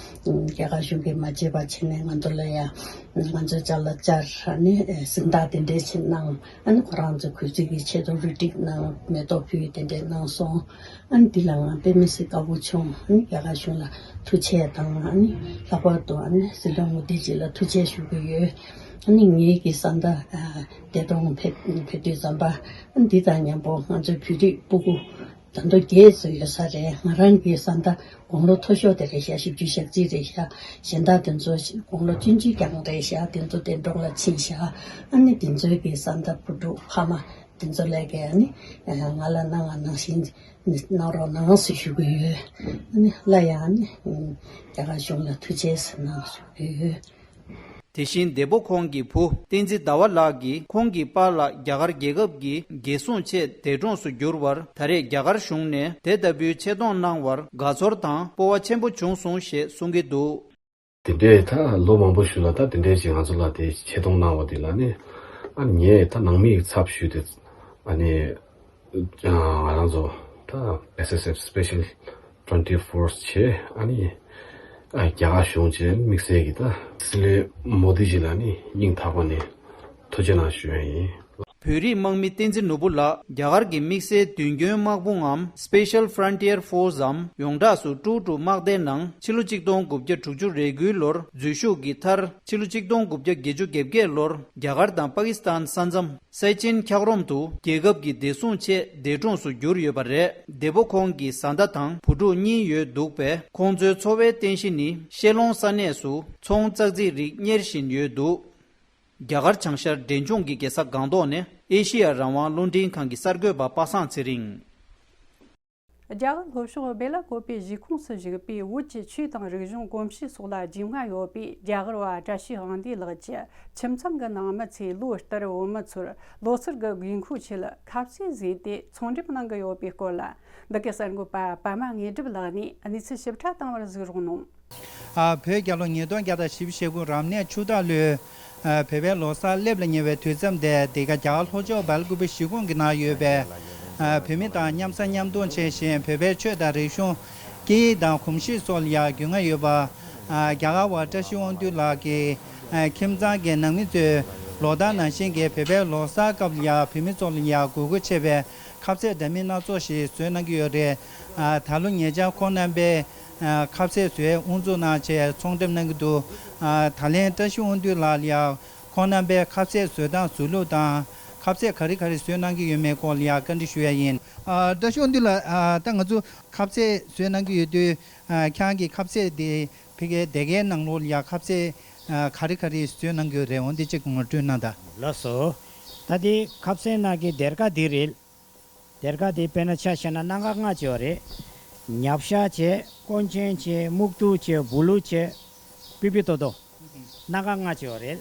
རྒྱ་གར་གཞུང་གིས་མ་བརྗེད་པ་བྱས་ནས་ང་ཚོ་ལ་ཡང་ང་ཚོའི་ཅ་ལག་བཅར། ཨ་ནི་གཟེངས་རྟགས་དེ་འདྲས་ཞིག་གནང་། ཨ་ནི་ཁོ་རང་ཚོ་གུས་བརྩི་གི་ཆེད་དུ་རུ་སྒྲིག་གནང་། མེ་ཏོག་ཕུལ། དེ་འདྲས་གནང་སོང་། ཨ་ནི་འདི་ལ་ང་དཔེ་མི་སྲིད་དགའ་པོ་བྱུང་། ཨ་ནི་རྒྱ་གར་གཞུང་ལ་ཐུགས་རྗེ་ཆེ་དང་། ཨ་ནི་ལྷག་པར་དུ་ཨ་ནི་སྲིད་བློན་མོ་དི་ཇི་ལ་ཐུགས་རྗེ་ཆེ་ཞུ་གི་ཡོད། ཨ་ནི་ངེད་ཀྱི་བཟའ་ཟླ་འདས་གྲོངས་ཕེབས་ཕེབས་དུས་ཙམ་པ། ཨ་ནི་འདི་དང་མཉམ་པོ་ང་ཚོའི་བོད་རིགས་སྤུ་གུ། ད་དུང་རྒྱས་སུ་ཡོད་ས་རེད། ང་རང་གི་བཟའ་ཟླ་དགུང་ལོ་མཐོ་ཤོས་དེ་རེད་ཤག་བཞི་བཅུ་ཞེ་གཅིག་རེད་ཤག་གཞན་དག་དེ་ཚོ་དགུང་ལོ་བཅུ་གཅིག་རྐྱང་རེད་ཤག་དེ་ཚོ་གདན་དྲུང་ལ་ཕྱིན་ཤག་ཨ་ནི་དེ་ཚོའི་གི་བཟའ་ཟླ་བུ་ཕྲུག་ཕ་མ་དེ་ཚོ་ལས་ཀའི་ཨ་ནི་ང་ལ་གནང་བ་ནང་བཞིན་གནང་རོགས་གནང་ཟེར་ཞུ་གི་ཡོད། ཨ་ནི་སླར་ཡང་ཨ་ནི་རྒྱ་གར་གཞུང་ལ་ཐུགས་རྗེ་ཆེ་གནང་ཞུ་གི་ཡོད། དེ་བཞིན་འདས་པོ་ཁོང་གི་བུ་བསྟན་འཛིན་ཟླ་བ་ལགས་ཀྱིས་ཁོང་གི་པཱ་ལགས་རྒྱ་གར་རྒྱལ་ཁབ་ཀྱི་རྒྱལ་སྲུང་ཆེད་འདས་གྲོངས་སུ་གྱུར་བར། ད་རེས་རྒྱ་གར་གཞུང་ནས་དེ་ལྟ་བུའི་ཆེ་མཐོང་གནང་བར་དགའ་ཚོར་དང་སྤོབས་པ་ཆེན་པོ་བྱུང་སོང་ཞེས་གསུང་གི་འདུག། དེ་འདྲའི་ད་ལོ་མང་པོ་ཞིག་ལ་ད་དེ་འདྲའི་ཅིག་ང་ཚོ་ལ་དེ་ཆེ་མཐོང་གནང་བ་དེ་ལ་ནི། ཨ་ནི་ངས་ད་ནང་མིའི་ཚབ་ཞུས་ཏེ། ཨ་ནི་ང་རང་ཚོ་ད་S S F Special Frontier Force བྱས། ཨ་ནི་རྒྱ་གར་གཞུང་བཅས་དམིགས་བསལ་གྱི་ད་སྲིད་བློན་མོ་དི་ཇི་ལ་ནི་སྙིང་ཐག་པ་ནས་ཐུགས་རྗེ་གནང་ཞུ་ཡ་ཡིན། བོད་རིགས་དམག་མི་བསྟན་འཛིན་ནོར་བུ་ལགས་རྒྱ་གར་གྱི་དམིགས་བསལ་མདུན་སྐྱོད་དམག་དཔུང་ངམ་Special Frontier Force འམ་ཡོངས་གྲགས་སུ་ཀྲུའུ་ཀྲུའུ་དམག་སྡེ་ནང་ཕྱི་ལོ་གཅིག་སྟོང་དགུ་བརྒྱ་དྲུག་ཅུ་རེ་དགུའི་ལོར་འཛུལ་ཞུགས་ཀྱི་མཐར། ཕྱི་ལོ་གཅིག་སྟོང་དགུ་བརྒྱ་བརྒྱད་ཅུ་གྱ་བརྒྱད་ལོར་རྒྱ་གར་དང་པ་ཀི་སི་ཐན་ས་མཚམས་སེ་ཆེན་འཁྱགས་རོམ་དུ་རྒྱལ་ཁབ་ཀྱི་བདེ་སྲུང་ཆེད་འདས་གྲོངས་སུ་གྱུར་ཡོད་པ་རེད། འདས་པོ་ཁོང་གི་བཟའ་ཟླ་དང་བུ་ཕྲུག་གཉིས་ཡོད་འདུག་པས། ཁོང་ཚོའི་འཚོ་བའི་རྟེན་གཞི་ནི་ཤེ་ལོང་ས་གནས་སུ་ཚོང་ཙག་ཙིག་རིགས་གཉེར་བཞིན་ཡོད་འདུག། རྒྱ་གར་བྱང་ཤར་འབྲས་ལྗོངས་ཀྱི་རྒྱལ་ས་སྒང་ཏོག་ནས་ཨེ་ཤི་ཡ་རང་དབང་རླུང་འཕྲིན་ཁང་གི་གསར་འགོད་པ་པ་སངས་ཚེ་རིང་། རྒྱ་གར་ལྷོ་ཕྱོགས་བེ་ལ་ཀོ་པའི་གཞིས་ཁོངས་སུ་བཞུགས་པའི་བོད་ཀྱི་ཆོས་དང་རིག་གཞུང་གོམས་གཤིས་སོགས་ལ་རྒྱུས་མངའ་ཡོད་པའི་རྒྱ་གར་བ་བཀྲ་ཤིས་དབང་འདུས་ལགས་ཀྱི་ཁྱིམ་ཚང་གི་ནང་མི་ཚོས་ལོ་ལྟར་བོད་མི་ཚོར་ལོ་སར་གྱི་དགོས་མཁོའི་ཆེད་ཁ་ཟས་བཟོས་ཏེ་ཚོང་འགྲེམས་གནང་གི་ཡོད་པའི་སྐོར་ལ། འདི་གའི་གསར་འགོད་པ་པདྨ་དངོས་གྲུབ་ལགས་ནས་གནས་ཚུལ་ཞིབ་ཕྲ་བཏང་བར་གཟིགས་རོགས་གནང་། ཨ། བོད་རྒྱལ་ལོ་ཉིས་སྟོང་བརྒྱ་དང་བཞི་བཅུ་ཞེ་དགུ་རབ་གནས་ཆུ་སྟག་ལོའི། ཨ། བོད་པའི་ལོ་གསར་སླེབས་ལ་ཉེ་བའི་དུས་མཚམས་དེ། འདི་ག་རྒྱ་གར་ལྷོ་ཕྱོགས་སྦེལ་ཀུ་པེ་གཞིས་ཁོངས་ཀྱི་ནང་ཡོད་པའི། ཨ། བོད་མི་དང་མཉམ་ཟ་མཉམ་འཐུང་བྱེད་བཞིན་བོད་པའི་ཆོས་དང་རིག་གཞུང་། སྐད་ཡིག་དང་གོམས་གཤིས་སོགས་ལ་ཡང་རྒྱུས་མངའ་ཡོད་པ། ཨ། རྒྱ་གར་བ་བཀྲ་ཤིས་དབང་འདུས་ལགས་ཀྱི། ཨ། ཁྱིམ་ཚང་གི་ནང་མི་ཚོས་ལོ་ལྟར་ནང་བཞིན་གྱི་བོད་པའི་ལོ་གསར་སྐབས་ལ་ཡང་བོད་མི་ཚོ་ལ་ཡང་དགོས་མཁོ་ཆེ་བའི་ཁ་ཟས་འདྲ་མིན་སྣ་ཚོགས་ཤིག་བཟོས་གནང་གི་ཡོད་རེད། ཨ། ད་ལོ་ཉེ་ཆར་ཁོང་རྣམ་པས། ཨ། ཁ་ཟས་བཟོས་དབུ་འཛུགས་གནང་བྱས་ཚོང་འགྲེམས་གནང་གི་འདུག། ཨ། ད་ལན་བཀྲ་ཤིས་དབང་འདུས་ལགས་ལ་ཡང་ཁོང་རྣམ་པས་ཁ་ཟས་བཟོ་སྟངས་བཟོ་ལུགས་དང་ཁ་ཟས་ག་རེ་ག་རེ་བཟོས་གནང་གི་ཡོད་མེད་སྐོར་ལ་ཡང་བཀའ་འདྲི་ཞུ་ཡ་ཡིན། ཨ། བཀྲ་ཤིས་དབང་འདུས་ལགས། ཨ། ད་ང་ཚོ་ཁ་ཟས་བཟོས་གནང་གི་ཡོད་དུས། ཨ། ཁྱེད་རང་གི་ཁ་ཟས་དེ་ཕ་གིའི་སྡེ་དགེའི་ནང་ལོགས་ལ་ཡང་ཁ་ཟས། ཨ། ག་རེ་ག་རེ་བཟོས་གནང་གི་ཡོད་རེད། འོ་འདི་གཅིག་ངོ་སྤྲོད་གནང་དང་། ལགས་སོ། ད་དེ་ཁ་ཟས་ནང་གི་སྡེར་ཁ་འདི་རེད། སྡེར་ཁ་དེ་དཔེར་ན་ཆ་བཞག་ན་སྣ་ཁ་ལྔ་ཅིག་ཡོད་རེད། ཉ་བཤའ་བྱས། ཀོན་ཆེན་བྱས། སྨུག་ཐུག་བྱས། བུ་ལུག་བྱས། པི་པི་ཏོ་ཏོ། སྣ་ཁ་ལྔ་ཅིག་ཡོད་རེད།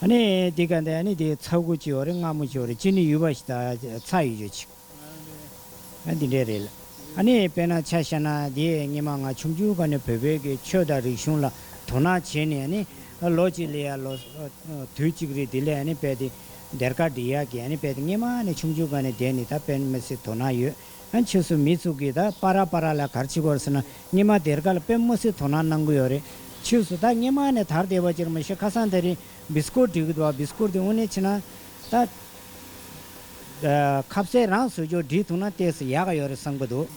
ཨ་ནི་དེ་ག་འདི་ཨ་ནི་དེ་ཚ་ཁུ་ཅིག་ཡོད་རེད། མངར་མོ་ཅིག་ཡོད་རེད། ཅི་ནི་ཡུ་བ་ཞིག་དང་ཚྭ་ཡོད་ཅིག། ཨ། འདི་འདྲས་རེད། ཨ་ནི་དཔེར་ན་ཆ་བཞག་ན་དེ་སྔོན་མ་ང་ཆུང་ཆུང་སྒང་ནས་བོད་པའི་གི་ཆོས་དང་རིག་གཞུང་ལ་དོ་སྣང་བྱས་ནས། ཨ་ནི་ལོ་གཅིག་ལ་ཡ་ལོ། དུས་གཅིག་རེད། དེ་ལས་ཨ་ནི་དཔེ་དེ་སྡེར་ཁ་སྒྲིག་ཡག་གི་ཨ་ནི་དཔེ་དེ་སྔོན་མ་ནས་ཆུང་ཆུང་སྒང་ནས་བསྡད་ནས་ད་དཔེ་མི་སྲིད་དོ་སྣང་ཡོད། ཨ། ཕྱིས་སུ་མི་ཚོ་གིས་ད་པ་ར་པ་ར་ལ་ག་རེ་བྱེད་དགོས་རེད་ཟེར་ན། སྔོན་མ་སྡེར་ཁ་ལ་དཔེ་མི་སྲིད་དོ་སྣང་གནང་གི་ཡོད་རེད། ཕྱིས་སུ་ད་སྔོན་མ་ནས་དར་བསྡད་པ་ཅིག་རེད། མ་གཞི་ཁ་སང་དེ་རིང་བི་སི་ཀོཊ་སྒྲིག་གི་འདུག་པ། བི་སི་ཀོཊ་དེ་དངོས་གནས་བྱས་ན་ད། ཨ། ཁ་ཟས་རང་བཟོ་ཆོག་སྒྲིག་ཐུབ་ན་ཏོག་ཙམ་ཡག་ག་ཡོད་རེད་བསམ་གི་འདུག།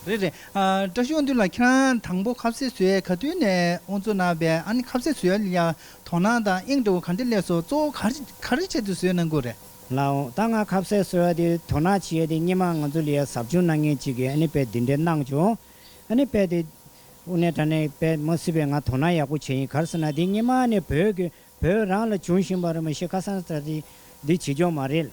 རེད་རེད། ཨ། བཀྲ་ཤིས་དབང་འདུས་ལགས། ཁྱེད་རང་དང་པོ་ཁ་ཟས་བཟོ་ཡས་ག་དུས་ནས་དབུ་འཛུགས་གནང་བས། ཨ་ནི་ཁ་ཟས་བཟོ་ཡས་ལ་ཡ་དོ་སྣང་དང་དབྱིངས་འདྲ་བོ་ག་འདྲ་སླེབས་སོང་། གཙོ་བོ་ག་རེ་ག་རེ་ཆེད་དུ་བཟོས་གནང་གི་ཡོད་རེད། ལགས་འོང་། ད་ང་ཁ་ཟས་བཟོ་ཡ་དེ་དོ་སྣང་བྱེད་ཡ་དེ་སྔོན་མ་ང་ཚོ་ལ་ཡ་ཟབ་སྦྱོང་གནང་མཁན་ཅིག་གིས་ཨ་ནི་དཔེ་འདི་འདྲ་གནང་བྱུང་། ཨ་ནི་དཔེ་དེ་དངོས་གནས་དྲང་གནས་དཔེ་མི་སྲིད་པའི་ང་དོ་སྣང་ཡག་པོ་བྱས་ཡིན། ག་རེ་ཟེར་ན་དེ་སྔོན་མ་ནས་བོད་ཀྱི་བོད་རང་ལ་བྱུང་བཞིན་པ་རེད། མ་གཞི་ཁ་སང་ད་དེ་འདི་བྱེད་ཆོག་མ་རེད།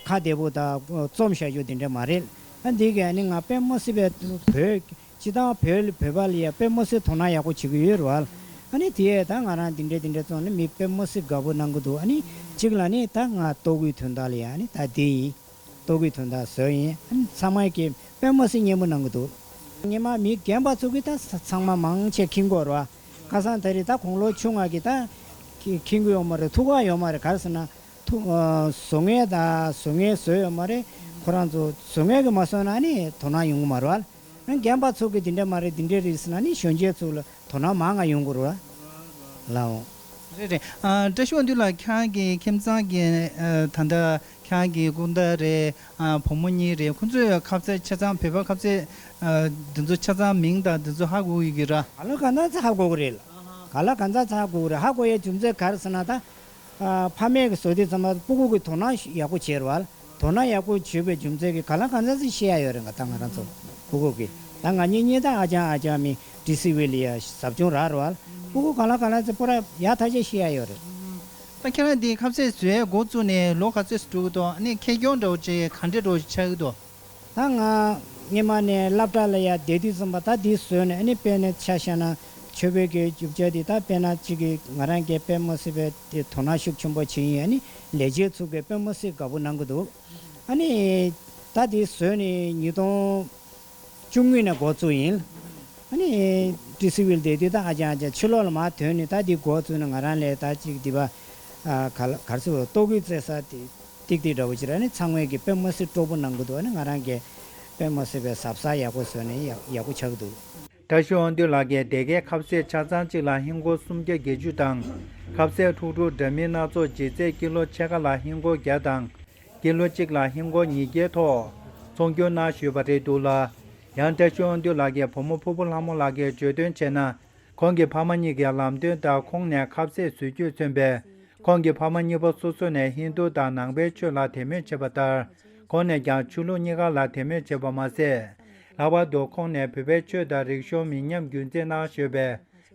ཁ་བདེ་པོ་དང་རྩོམ་བཞག་རྒྱུ་དེ་འདྲ་མ་རེད། ཨ། འདི་གས་ཨ་ནི་ང་དཔེ་མི་སྲིད་པའི་བོད། སྤྱིར་བཏང་བོད་བོད་པ་ལ་ཡ་དཔེ་མི་སྲིད་དོ་སྣང་ཡག་པོ་བྱེད་ཀྱི་ཡོད་རེད་བ། ཨ་ནི་དེ་ཡས་ད་ང་རང་འདི་འདྲ་འདི་འདྲ་བཙོང་ནས་མི་དཔེ་མི་སྲིད་དགའ་པོ་གནང་གི་འདུག། ཨ་ནི་གཅིག་ལ་ནི་ད་ང་ལྟོ་གོས་དོན་དག་ལ་ཡ་ཨ་ནི་ད་འདི་ཡིན། ལྟོ་གོས་དོན་དག་བཟོས་ཡིན། ཨ་ནི་ཚང་མ་གིས་དཔེ་མི་སྲིད་སྙན་པོ་གནང་གི་འདུག། སྔོན་མ་མི་རྒན་པ་ཚོ་གིས་ད་ཚང་མ་མང་ཆེ་མཁྱེན་གྱི་ཡོད་རེད་བ། ཁ་སང་དེ་རིང་ད་དགུང་ལོ་ཆུང་ང་གིས་ད་མཁྱེན་གྱི་ཡོད་མ་རེད། ཐུགས་ཁག་ཡོད་མ་རེད། ག་རེ་ཟེར་ན། ཐུགས། ཨ། བཟོ་མཁན་དང་བཟོ་མཁན་བཟོས་ཡོད་མ་རེད། ཁོ་རང་ཚོ་བཟོ་མཁན་གྱིས་མ་བཟོས་ན་ནི་དོ་སྣང་ཡོང་གི་མ་རེད་བ། རྒན་པ་ཚོ་གིས་འདི་འདྲ་མ་རེད་འདི་འདྲ་རེད་ཟེར་ན་ནི་གཞོན་སྐྱེས་ཚོ་ལ་དོ་སྣང་མང་ང་ཡོང་གི་རེད་བ། ལགས་འོང་། རེད་རེད། ཨ། བཀྲ་ཤིས་དབང་འདུས་ལགས། ཁྱེད་རང་གི་ཁྱིམ་ཚང་གི། ཨ། ད་ལྟ་ཁྱེད་རང་གི་སྐུ་ཟླ་རེད། ཨ། བུ་མོ་གཉིས་རེད། ཁོང་ཚོས་ཁ་ཟས་ཆ་ཚང་བོད་པ་ཁ་ཟས། ཨ། འདི་ཚོ་ཆ་ཚང་མིང་དང་འདི་ཚོ་ཧ་གོ་ཡོད་ཀྱི་རེད། ག་ལེར་གང་ལྟར་ཚ་ཧ་གོ་གི་རེད། ག་ལེར་གང་ལྟར་ཚ་ཧ་གོ་གི་རེད། ཧ་གོ་ཡའི་རྒྱུ་མཚན་ག་རེ་ཟེར་ན་ད། ཨ། ཕ་མས་ཀྱི་བཟོ་དུས་ཙམ་པ་སྤུ་གུ་གིས་དོ་སྣང་ཡག་པོ་བྱེད་རེད་བ། དོ་སྣང་ཡག་པོ་བྱས་པའི་རྒྱུ་མཚན་གྱིས་ག་ལ་གང་འཚམ་ཞིག་ཤེས་ཡ་ཡོད་རེད། ང་ད་ང་རང་ཚོ་ཕྲུ་གུ་གི་ད་ང་གཉིས་གཉིས་ད་ཨ་ཅང་ཨ་ཅང་མི་ཏི་སི་ཝི་ལ་ཡ་ཟབ་སྦྱོང་རག་རེད་བ། ཕྲུ་གུ་ག་ལ་གང་འཚམ་པོ་ར་ཡག་ཐག་ཆོད་ཤེས་ཡ་ཡོད་རེད། ད་ཁྱེད་རང་འདི་ཁ་ཟས་བཟོ་ཡས་འགོ་བཙུགས་ནས་ལོ་ག་ཚོད་འགྲོ་གི་འདུག་ཨ་ནི་ཁེ་གྱོང་འདྲ་བོ་ཅིག་ག་འདྲ་འདྲ་བོ་ཅིག་ཆགས་ཀྱི་འདུག་ད་ང་སྔོན་མ་ནས་སློབ་གྲྭ་ལ་ཡ་བསྡད་དུས་ཙམ་པ་ད་འདི་བཟོས་ནས་ཨ་ནི་དཔེར་ན་ཆ་བཞག་ན་ཆོས་པའི་གི་རྒྱུ་ཆ་འདི་ད་དཔེར་ན་གཅིག་གི་ང་རང་གིས་དཔེ་མི་སྲིད་པའི་དེ་དོ་སྣང་ཤུགས་ཆེན་པོ་བྱེད་ཡིན། ཨ་ནི་ལས་བྱེད་ཚོ་གིས་དཔེ་མི་སྲིད་དགའ་པོ་གནང་གི་འདུག་ཨ་ནི་ད་འདི་བཟོས་ནས་ཉིས་སྟོང་བཅུ་གཉིས་ནས་འགོ་བཙུགས་ཡིན། ཨ་ནི་ཏི་སི་ཝི་ལ་བསྡད་དུས་ད་ཨ་ཅང་ཨ་ཅང་ཕྱི་ལོགས་ལ་མར་ཐོན་ནས་ད་འདི་འགོ་བཙུགས་ནས་ང་རང་ལས་ད་ཅིག་འདི་པ་ཨ་ག་ལ་ག་རེ་ཟེར་བ་ལྟོ་གོས་བཙལ་ས་དེ་ཏིག་ཏིག་འདྲ་བོ་ཅིག་ར་ནི་ཚང་མས་ཀྱི་དཔེ་མི་སྲིད་སྤྲོ་པོ་གནང་གི་འདུག་ཨ་ནི་ང་རང་གིས་དཔེ་མི་སྲིད་པའི་གཟབ་གཟབ་ཡག་པོ་བཟོས་ནས་ཡག་ཡག་པོ་ཆགས་ཀྱི་འདུག་བཀྲ་ཤིས་དབང་འདུས་ལགས་ཀྱིས་སྡེ་དགེའི་ཁ་ཟས་ཆ་ཚང་གཅིག་ལ་ཧིན་སྒོར་སུམ་བརྒྱ་བརྒྱད་ཅུ་དང་། ཁ་ཟས་འཁྲུག་འཁྲུག་འདྲ་མིན་སྣ་ཚོགས་ལྗིད་ཚད་ཀི་ལོ་ཕྱེད་ཀ་ལ་ཧིན་སྒོར་བརྒྱ་དང་། ཀི་ལོ་གཅིག་ལ་ཧིན་སྒོར་ཉིས་བརྒྱའི་ཐོག་ཚོང་སྒྱུར་གནང་བཞུགས་པ་རེད་འདུག་ལ། ཡང་བཀྲ་ཤིས་དབང་འདུས་ལགས་ཀྱི་བུ་མོ་ཕུར་བུ་ལྷ་མོ་ལགས་ཀྱིས་བརྗོད་དོན་བྱས་ན། ཁོང་གི་ཕ་མ་གཉིས་ཀྱི་ལམ་སྟོན་ལྟར་ཁོང་ནས་ཁ་ཟས་བཟོ་རྒྱུས་མཚོན་པས། ཁོང་གི་ཕ་མ་གཉིས་པོ་སོ་སོ་ནས་ཧིན་རྡུ་དང་ནང་པའི་ཆོས་ལ་དད་མོས་བྱས་པ་ལྟར། ཁོང་ནས་ཀྱང་ཆོས་ལུགས་གཉིས་ཀ་ལ་དད་མོས་བྱས་པ་མ་ཟད། ལྷག་པར་དུ་ཁོང་ནས་བོད་པའི་ཆོས་དང་རིག་གཞུང་མི་ཉམས་རྒྱུན་འཛིན་གནང་བཞིན་པའི་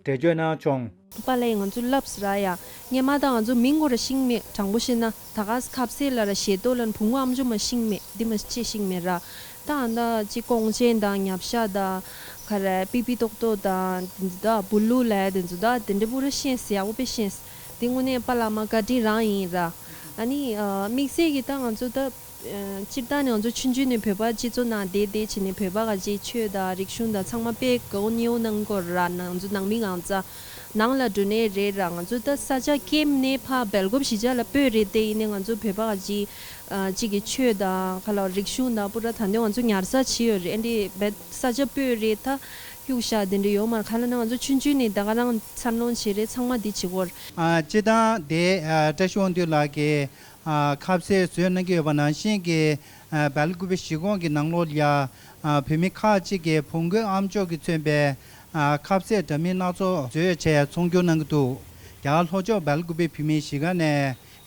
འགྲེལ་བརྗོད་གནང་བྱུང་། པཱ་ལགས་ང་ཚོ་ལབ་ཟེར་ཡ། སྔོན་མ་ད་ང་ཚོ་མིང་ངོ་ར་ཤེས་མེད། དྲང་པོ་བཤད་ན་ད་ག་ཁ་ཟས་ལ་ར་ཞལ་ཏོག་ལ་བུ་མོ་ཨམ་ཅོག་མ་ཤེས་མེད། འདི་མ་ཅི་ཤེས་མེད་ར། ད་ཨ་ད་ཅི་ཀོང་ཆེན་དང་ཉབ་ཤ་དང་ག་རེ་པི་པི་ཏོག་ཏོག་དང་འདི་ཚོ་ད་བུ་ལུ་ལ་འདི་ཚོ་ད་དེ་འདྲ་པོ་ར་ཤེས་ཟེར་ཡག་པོ་དཔེ་ཤེས། དེ་དངོས་གནས་པཱ་ལགས་མ་བཀའ་དྲིན་རང་ཡིན་ར། ཨ་ནི་དམིགས་བསལ་གྱི་ད་ང་ཚོ་ད། སྤྱིར་བཏང་ནས་ང་ཚོ་ཆུང་ཆུང་ནས་བོད་པ་སྤྱི་ཚོགས་ནང་བསྡད་བསྡད་བྱས་ནས་བོད་པ་ག་ཅིག་ཆོས་དང་རིག་གཞུང་དང་ཚང་མ་དཔེ་དགའ་བོ་ཉེ་བོ་གནང་གི་ཡོད་ར། ང་ཚོ་ནང་མི་ང་ཚོ་ནང་ལ་འགྲོ་ནས་རེད་ར། ང་ཚོ་ད་ས་ཆ་ཀེམ་ནས་ཕར་སྦེལ་ཀོབ་གཞིས་ཆགས་ལ་སྤོས་རེད་དེ། ཡིན་ནའི་ང་ཚོ་བོད་པ་ག་ཅིག་ཅིག་གི་ཆོས་དང་ག་ལ་རིག་གཞུང་དང་པུ་ར་ད་འདི་ང་ཚོ་ཉར་ཚགས་བྱས་ཡོད་རེད། ཨ་འདི་བེད་ས་ཆ་སྤོས་རེད། ད་གཡུག་བཞག་དེ་འདྲ་ཡོད་མ་རེད། ག་ལ་ན་ང་ཚོ་ཆུང་ཆུང་ནས་ད་ག་རང་འཚར་ལོངས་བྱས་རེད། ཚང་མ་འདི་བྱེད་ཀྱི་ཡོད་རེད། ཨ་སྤྱིར་བཏང་དེ་ཨ་བཀྲ་ཤིས་དབང་འདུས་ལགས་ཀྱིས། ཨ་ཁ་ཟས་བཟོས་གནང་གི་ཡོད་པ་ནང་བཞིན་གྱི། ཨ་སྦེལ་ཀོབ་གཞིས་ཁོངས་ཀྱི་ནང་ལོགས་ལ་ཡ། ཨ་བོད་མི་ཁག་ཅིག་གིས་བོང་གོས་ཨམ་ཅོག་གིས་མཚོན་པའི། ཨ་ཁ་ཟས་འདྲ་མིན་སྣ་ཚོགས་བཟོས་བྱས་ཚོང་སྒྱུར་གནང་གི་འདུག་རྒྱ་གར་ལྷོ་ཕྱོགས་སྦེལ་ཀོབ་བོད་མིའི་གཞིས་ཀ་ནས་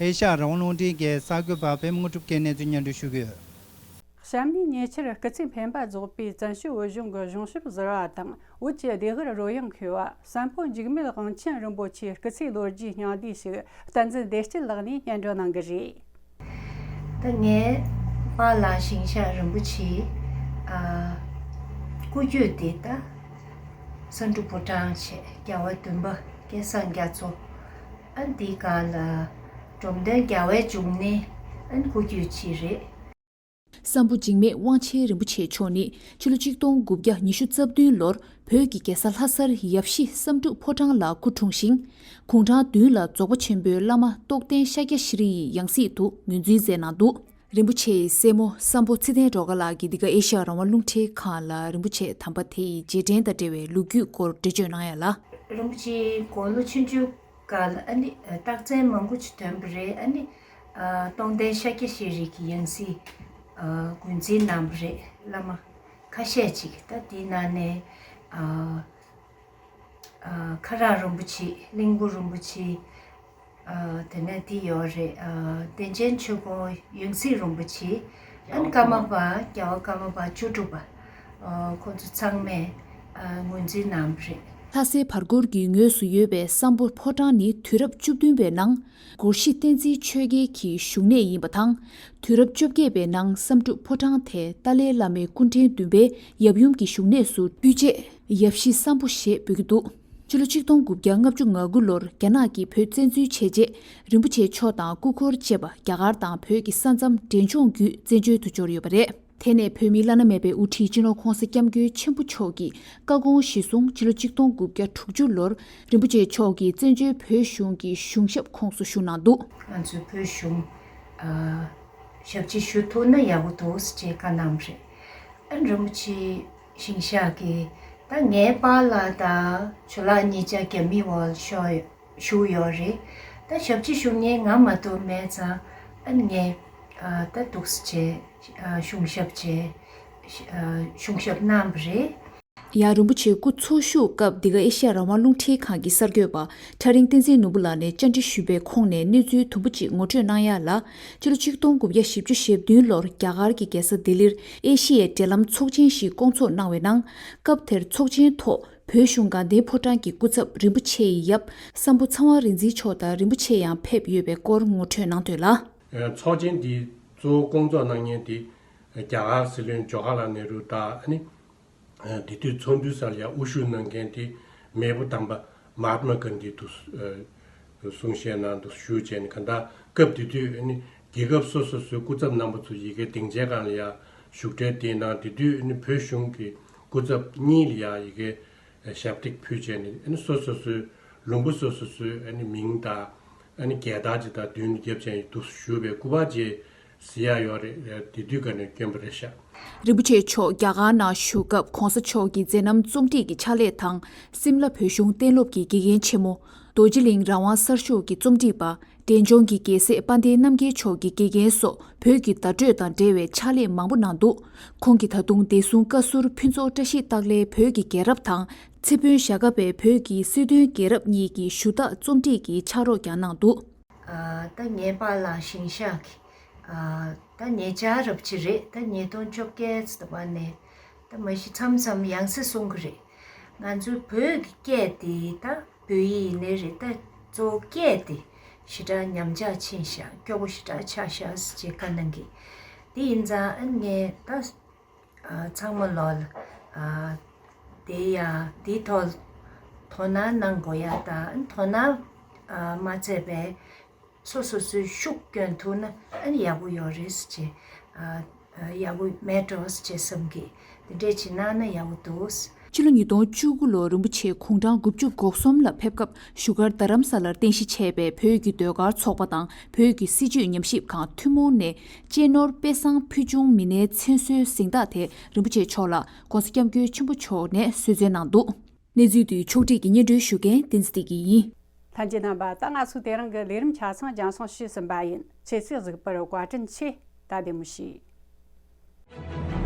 ཨེ་ཤ་ཡ་རང་དབང་རླུང་འཕྲིན་གྱི་གསར་འགོད་པ་པད་མ་དངོས་གྲུབ་ཀྱིས་གནས་ཚུལ་སྙན་སྒྲོན་ཞུ་གི་ཡོད། གཤམ་ནས་ཉེ་ཆར་སྐུ་ཚེ་འཕེན་པ་རྫོགས་པའི་བཙན་བྱོལ་བོད་གཞུང་གི་གཞུང་ཞབས་ཟུར་པ་དང་། བོད་ཀྱི་བདེ་ཧུར་རོལ་དབྱངས་མཁས་པ་སམ་བྷོ་འཇིགས་མེད་དབང་ཆེན་རིན་པོ་ཆེའི་སྐུ་ཚེའི་ལོ་རྒྱུས་སྙིང་བསྡུས་ཤིག་བསྟན་འཛིན་བདེ་སྐྱིད་ལགས་ནས་སྙན་སྒྲོན་གནང་གི་རེད། ད་ངའི་པཱ་ལགས་ཞིང་གཤེགས་རིན་པོ་ཆེའི་ཨ་སྐུ་རྒྱུད་འདི་ད་སེང་འབྲུག་ཕོ་བྲང་བྱས། རྒྱལ་བ་བདུན་པ་སྐལ་བཟང་རྒྱ་མཚོ། ཨ་འདི་ག་ལ་འབྲོམ་སྟོན་རྒྱལ་བའི་འབྱུང་གནས་ཨ་སྐུ་རྒྱུད་ཅིག་རེད། སམ་བྷོ་འཇིགས་མེད་དབང་ཆེན་རིན་པོ་ཆེ་མཆོག་ནི་ཕྱི་ལོ་ཆིག་སྟོང་དགུ་བརྒྱ་ཉི་ཤུ་རྩ་བདུན་ལོར་བོད་ཀྱི་རྒྱལ་ས་ལྷ་སར་ཡབ་གཞིས་བསམ་གྲུབ་ཕོ་བྲང་ལ་སྐུ་འཁྲུངས་ཤིང་། དགུང་གྲངས་བདུན་ལ་རྫོགས་པ་ཆེན་པོའི་བླ་མ་རྟོགས་ལྡན་ཤཱཀྱ་ཤྲི་ཡི་ཡང་སྲིད་དུ་ངོས་འཛིན་མཛད་གནང་འདུག་རིན་པོ་ཆེ་ཡི་སྲས་མོ་སམ་བྷོ་ཚེ་བརྟན་སྒྲོལ་དཀར་ལགས་ཀྱིས་འདི་ག་ཨེ་ཤ་ཡ་རང་དབང་རླུང་འཕྲིན་ཁང་ལ་རིན་པོ་ཆེ་དམ་པ་དེ་ཡི་རྗེས་དྲན་དང་འབྲེལ་བའི་ལོ་རྒྱུས་སྐོར་འགྲེལ་བརྗོད་གནང་ཡ་ལ། རིན་པོ་ཆེ་དགུང་ལོ་ཆུང་ཆུང་སྐབས་ལ་ཨ་ནི་རྟགས་མཚན་མང་པོ་ཅིག་ཐོན་པ་རེད། ཨ་ནི་རྟོགས་ལྡན་ཤཱཀྱ་ཤྲི་ཡི་གི་ཡང་སྲིད་ངོས་འཛིན་གནང་པ་རེད། བླ་མ་ཁ་ཤས་ཅིག་ད་དེའི་ནང་ནས་ཁ་རག་རིན་པོ་ཆེ། གླིང་བུ་རིན་པོ་ཆེ། དེ་ནས་དེ་ཡོད་རེད། བསྟན་ཆེན་ཆོས་འཁོར་ཡང་སྲིད་རིན་པོ་ཆེ། ཨ་ནི་ཀརྨ་པ་རྒྱལ་བ་ཀརྨ་པ་བཅུ་དྲུག་པ། ཁོང་ཚོ་ཚང་མས་ངོས་འཛིན་གནང་བ་རེད། ལྷ་སའི་བར་སྐོར་གྱི་ངོས་སུ་ཡོད་པའི་སམ་བྷོ་ཕོ་བྲང་ནི་དུས་རབས་བཅུ་བདུན་པའི་ནང་སྒོར་གཞི་བསྟན་འཛིན་ཆོས་རྒྱལ་གྱི་བཞུགས་གནས་ཡིན་པ་དང་། དུས་རབས་བཅོ་བརྒྱད་པའི་ནང་བསམ་གྲུབ་ཕོ་བྲང་དེ་ཏཱ་ལའི་བླ་མའི་སྐུ་ཕྲེང་བདུན་པའི་ཡབ་ཡུམ་གྱི་བཞུགས་གནས་སུ་ཕུལ་རྗེས་ཡབ་གཞིས་སམ་བྷོ་ཞེས་འབོད་ཀྱི་འདུག་ཕྱི་ལོ་ཆིག་སྟོང་དགུ་བརྒྱ་ལྔ་བཅུ་ང་དགུ་ལོར་རྒྱ་ནག་གིས་བོད་བཙན་འཛུལ་བྱས་རྗེས་རིན་པོ་ཆེ་མཆོག་དང་སྐུ་འཁོར་བཅས་པ་རྒྱ་གར་དང་བོད་ཀྱི་ས་མཚམས་འབྲས་ལྗོངས་བརྒྱུད་བཙན་བྱོལ་དུ་འབྱོར་ཡོད་པ་རེད། དེ་ནས་བོད་མིའི་བླ་ན་མེད་པའི་དབུ་ཁྲིད་སྤྱི་ནོར་༸གོང་ས་༸སྐྱབས་མགོན་ཆེན་པོ་མཆོག་གི་བཀའ་དགོངས་གཞིར་བཟུང་ཕྱི་ལོ་ཆིག་སྟོང་དགུ་བརྒྱ་དྲུག་ཅུ་ལོར་རིན་པོ་ཆེ་མཆོག་གིས་བཙན་བྱོལ་བོད་གཞུང་གི་གཞུང་ཞབས་ཁོངས་སུ་ཞུགས་གནང་འདུག་ང་ཚོའི་བོད་གཞུང་ཞབས་ཕྱི་ཞུ་ཐུབ་ན་ཡག་པོ་འདུག་ཅེས་བཀའ་གནང་བ་རེད། ཨ་རིན་པོ་ཆེ་ཞིང་གཤེགས་ཀྱིས་ད་ངའི་པཱ་ལགས་དང་ཇོ་ལགས་གཉིས་ཆ་རྒྱ་མིའི་འོག་ལ་ཤོར་བཞུགས་ཡོད་རེད། ད་ཞབས་ཕྱི་ཞུ་མཁན་ང་མ་གཏོགས་མེད་ཙང་ཨ་ནི་ངས་ཨ་ད་འདུག་སེ་བྱས་ཨ་གཞུང་ཞབས་བྱས་ཨ་གཞུང་ཞབས་གནང་བ་རེད། ཡང་རིན་པོ་ཆེའི་སྐུ་འཚོ་བཞུགས་སྐབས་འདི་ག་ཨེ་ཤ་ཡ་རང་དབང་རླུང་འཕྲིན་ཁང་གི་གསར་འགོད་པ་ཁྲ་རིང་བསྟན་འཛིན་ནོར་བུ་ལགས་ནས་བཅར་འདྲི་ཞུས་པའི་ཁོངས་ནས་གནས་ཚུལ་དུམ་བུ་གཅིག་ངོ་སྤྲོད་གནང་ཡ་ལ། ཕྱི་ལོ་ཆིག་སྟོང་དགུ་བརྒྱ་བཞི་བཅུ་ཞེ་བདུན་ལོར་རྒྱ་གར་གྱི་རྒྱལ་ས་ལྡི་ལིར་ཨེ་ཤི་ཡའི་འབྲེལ་ལམ་ཚོགས་ཆེན་ཞིག་བསྐོང་ཚོགས་གནང་བའི་ནང་། སྐབས་དེར་ཚོགས་ཆེན་ཐོག་བོད་གཞུང་དགའ་ལྡན་ཕོ་བྲང་གི་སྐུ་ཚབ་རིན་པོ་ཆེ་ཡི་ཡབ་སམ་བྷོ་ཚངས་དབང་རིག་འཛིན་མཆོག་དང་རིན་པོ་ཆེ་ཡང་ཕེབས་ཡོད་པའི་སྐོར་ངོ་སྤྲོད་གནང་དོན་ལ། ཚོགས་ཆེན་འདི་གཙོ་བོ་བསྐོང་ཚོགས་གནང་མཁན་དེ་རྒྱ་གར་སྲིད་བློན་ཇོ་ཧ་ལ་ནེ་རུ་དང་ཨ་ནི། དེ་དུས་ཚོགས་འདུའི་སར་ཡང་དབུ་བཞུགས་གནང་མཁན་དེ་མེས་པོ་དམ་པ་མ་ཧཱ་ཏ་མ་གྷན་དྷི་དུ་གསུང་བཤད་གནང་འདུག་ཞུ་བྱས་ནས། གང་ལྟར་སྐབས་དེ་དུས་ཨ་ནི་རྒྱལ་ཁབ་སོ་སོ་སོའི་སྐུ་ཚབ་རྣམ་པ་ཚོ་ཡ་གིའི་སྡིངས་ཆའི་སྒང་ལ་ཡང་བཞུགས་གྲལ་དེའི་ནང་དེ་དུས་ཨ་ནི་བོད་གཞུང་གི་སྐུ་ཚབ་གཉིས་ལ་ཡང་ཡ་གིའི་ཞབས་སྟེགས་ཕུལ་བྱས་ནས། ཨ་ནི་སོ་སོ་སོའི་ལུང་པ་སོ་སོ་སོའི་ཨ་ནི་མིང་དང་། ཨ་ནི་རྒྱལ་དར་ཅིག་དང་མདུན་དུ་བརྒྱབ་བྱས་འདུག་ཞུ་བའི་སྐུ་པར་ཅིག་གཟིགས་ཡ་ཡོད་རེད། དེ་དུས་ཀ་ནས་བསྐྱོན་པ་རེད་ཤག་རིན་པོ་ཆེ་མཆོག་རྒྱ་གར་ནང་བཞུགས་སྐབས་གོང་ས་མཆོག་གི་མཛད་རྣམ་རྩོམ་སྒྲིག་གི་ཕྱག་ལས་དང་། སིམ་ལ་བོད་གཞུང་གཏན་སློབ་ཀྱི་དགེ་རྒན་ཆེན་མོ། རྡོ་རྗེ་གླིང་རང་དབང་གསར་ཤོག་གི་རྩོམ་སྒྲིག་པ། འབྲས་ལྗོངས་ཀྱི་རྒྱལ་སྲས་དཔལ་ལྡན་རྣམ་རྒྱལ་མཆོག་གི་དགེ་རྒན་སོགས་བོད་ཀྱི་བརྡ་སྤྲོད་དང་འབྲེལ་བའི་ཕྱག་ལས་མང་པོ་གནང་འདུག་ཁོང་གིས་ད་དུང་བདེ་སྲུང་བཀའ་ཟུར་ཕུན་ཚོགས་བཀྲ་ཤིས་རྟགས་ལའི་བོད་ཀྱི་རྒྱལ་རབས་དང་། ཚེ་དཔོན་ཞྭ་སྒབ་པའི་བོད་ཀྱི་སྲིད་དོན་རྒྱལ་རབས་གཉིས་ཀྱི་ཞུ་དག་རྩོམ་སྒྲིག་གི་ཕྱག་རོགས་ཀྱང་གནང་འདུག་ཨ། ད་ངའི་པཱ་ལགས་ཞིང་གཤེགས་ཀྱི། ཨ། ད་ཉེ་ཆར་རབ་ཅིག་རེད། ད་ཉིས་སྟོང་བཅོ་བརྒྱད་ཙམ་པ་ནས། ད་མ་གཞི་མཚམས་མཚམས་ཡང་སེ་གསུང་གི་རེད། ང་ཚོའི་བོད་ཀྱི་སྐད་དེ་ད་བོད་ཡིག་ཡིན་ནའི་རེད། ད་གཙོ་བོ་སྐད་དེ་ཞེ་དྲག་ཉམས་ཆག་ཕྱིན་ཤག་སྐྱོ་པོ་ཞེ་དྲག་ཆགས་ཤག་ཟེར་བྱས་བཀའ་གནང་གི། དེ་ཡིན་ཙང་ཨ་ངས་ད། ཨ། ཚང་མ་ལོ་ལ། ཨ། དེ་ཡ་དེའི་ཐོག་དོ་སྣང་གནང་དགོས་ཡ་དང་། དོ་སྣང་། ཨ། མ་བྱས་པས་སོ་སོ་སོའི་ཤུགས་བསྐྱོན་ཐུབ་ན་ཨ་ནི་ཡག་པོ་ཡོད་རེད་ཟེར་བྱས། ཨ། ཡག་པོ་མེད་འགྲོ་ཟེར་བྱས་བསམ་གི། དེ་འདྲས་ཅིག་གནང་ན་ཡག་པོ་འདུག་ཕྱི་ལོ་ཉིས་སྟོང་བཅུ་དགུ་ལོར་རིན་པོ་ཆེ་དགུང་གྲངས་དགུ་བཅུ་གོ་གསུམ་ལ་ཕེབས་སྐབས་བཞུགས་སྒར་རྡ་རམ་ས་ལར་རྟེན་གཞི་བྱས་པའི་བོད་ཀྱི་ཟློས་གར་ཚོགས་པ་དང་བོད་ཀྱི་སྲིད་བྱུས་ཉམས་ཞིབ་ཁང་ཐུན་མོང་ནས་གཅེས་ནོར་དཔེ་བཟང་ཕུལ་བྱུང་མི་སྣའི་མཚན་གསོལ་གཟེངས་རྟགས་དེ་རིན་པོ་ཆེ་མཆོག་ལ་༧གོང་ས་༧སྐྱབས་མགོན་ཆེན་པོ་མཆོག་ནས་གསོལ་སྩལ་གནང་འདུག་གནས་ཚུལ་འདི་ཕྱོགས་སྒྲིག་གིས་སྙན་སྒྲོན་ཞུ་མཁན་བསྟན་འཛིན་བདེ་སྐྱིད་ཡིན། ལྷན་རྒྱས་རྣམ་པ། ད་ང་ཚོས་དེ་རིང་གི་ལས་རིམ་ཆ་ཚང་རྒྱང་སྲིང་ཞུས་ཟིན་པ་ཡིན། ཁྱེད་ཚོས་གཟིགས་པར་བཀའ་དྲིན་ཆེ། ད་བདེ་མོ་བྱོས།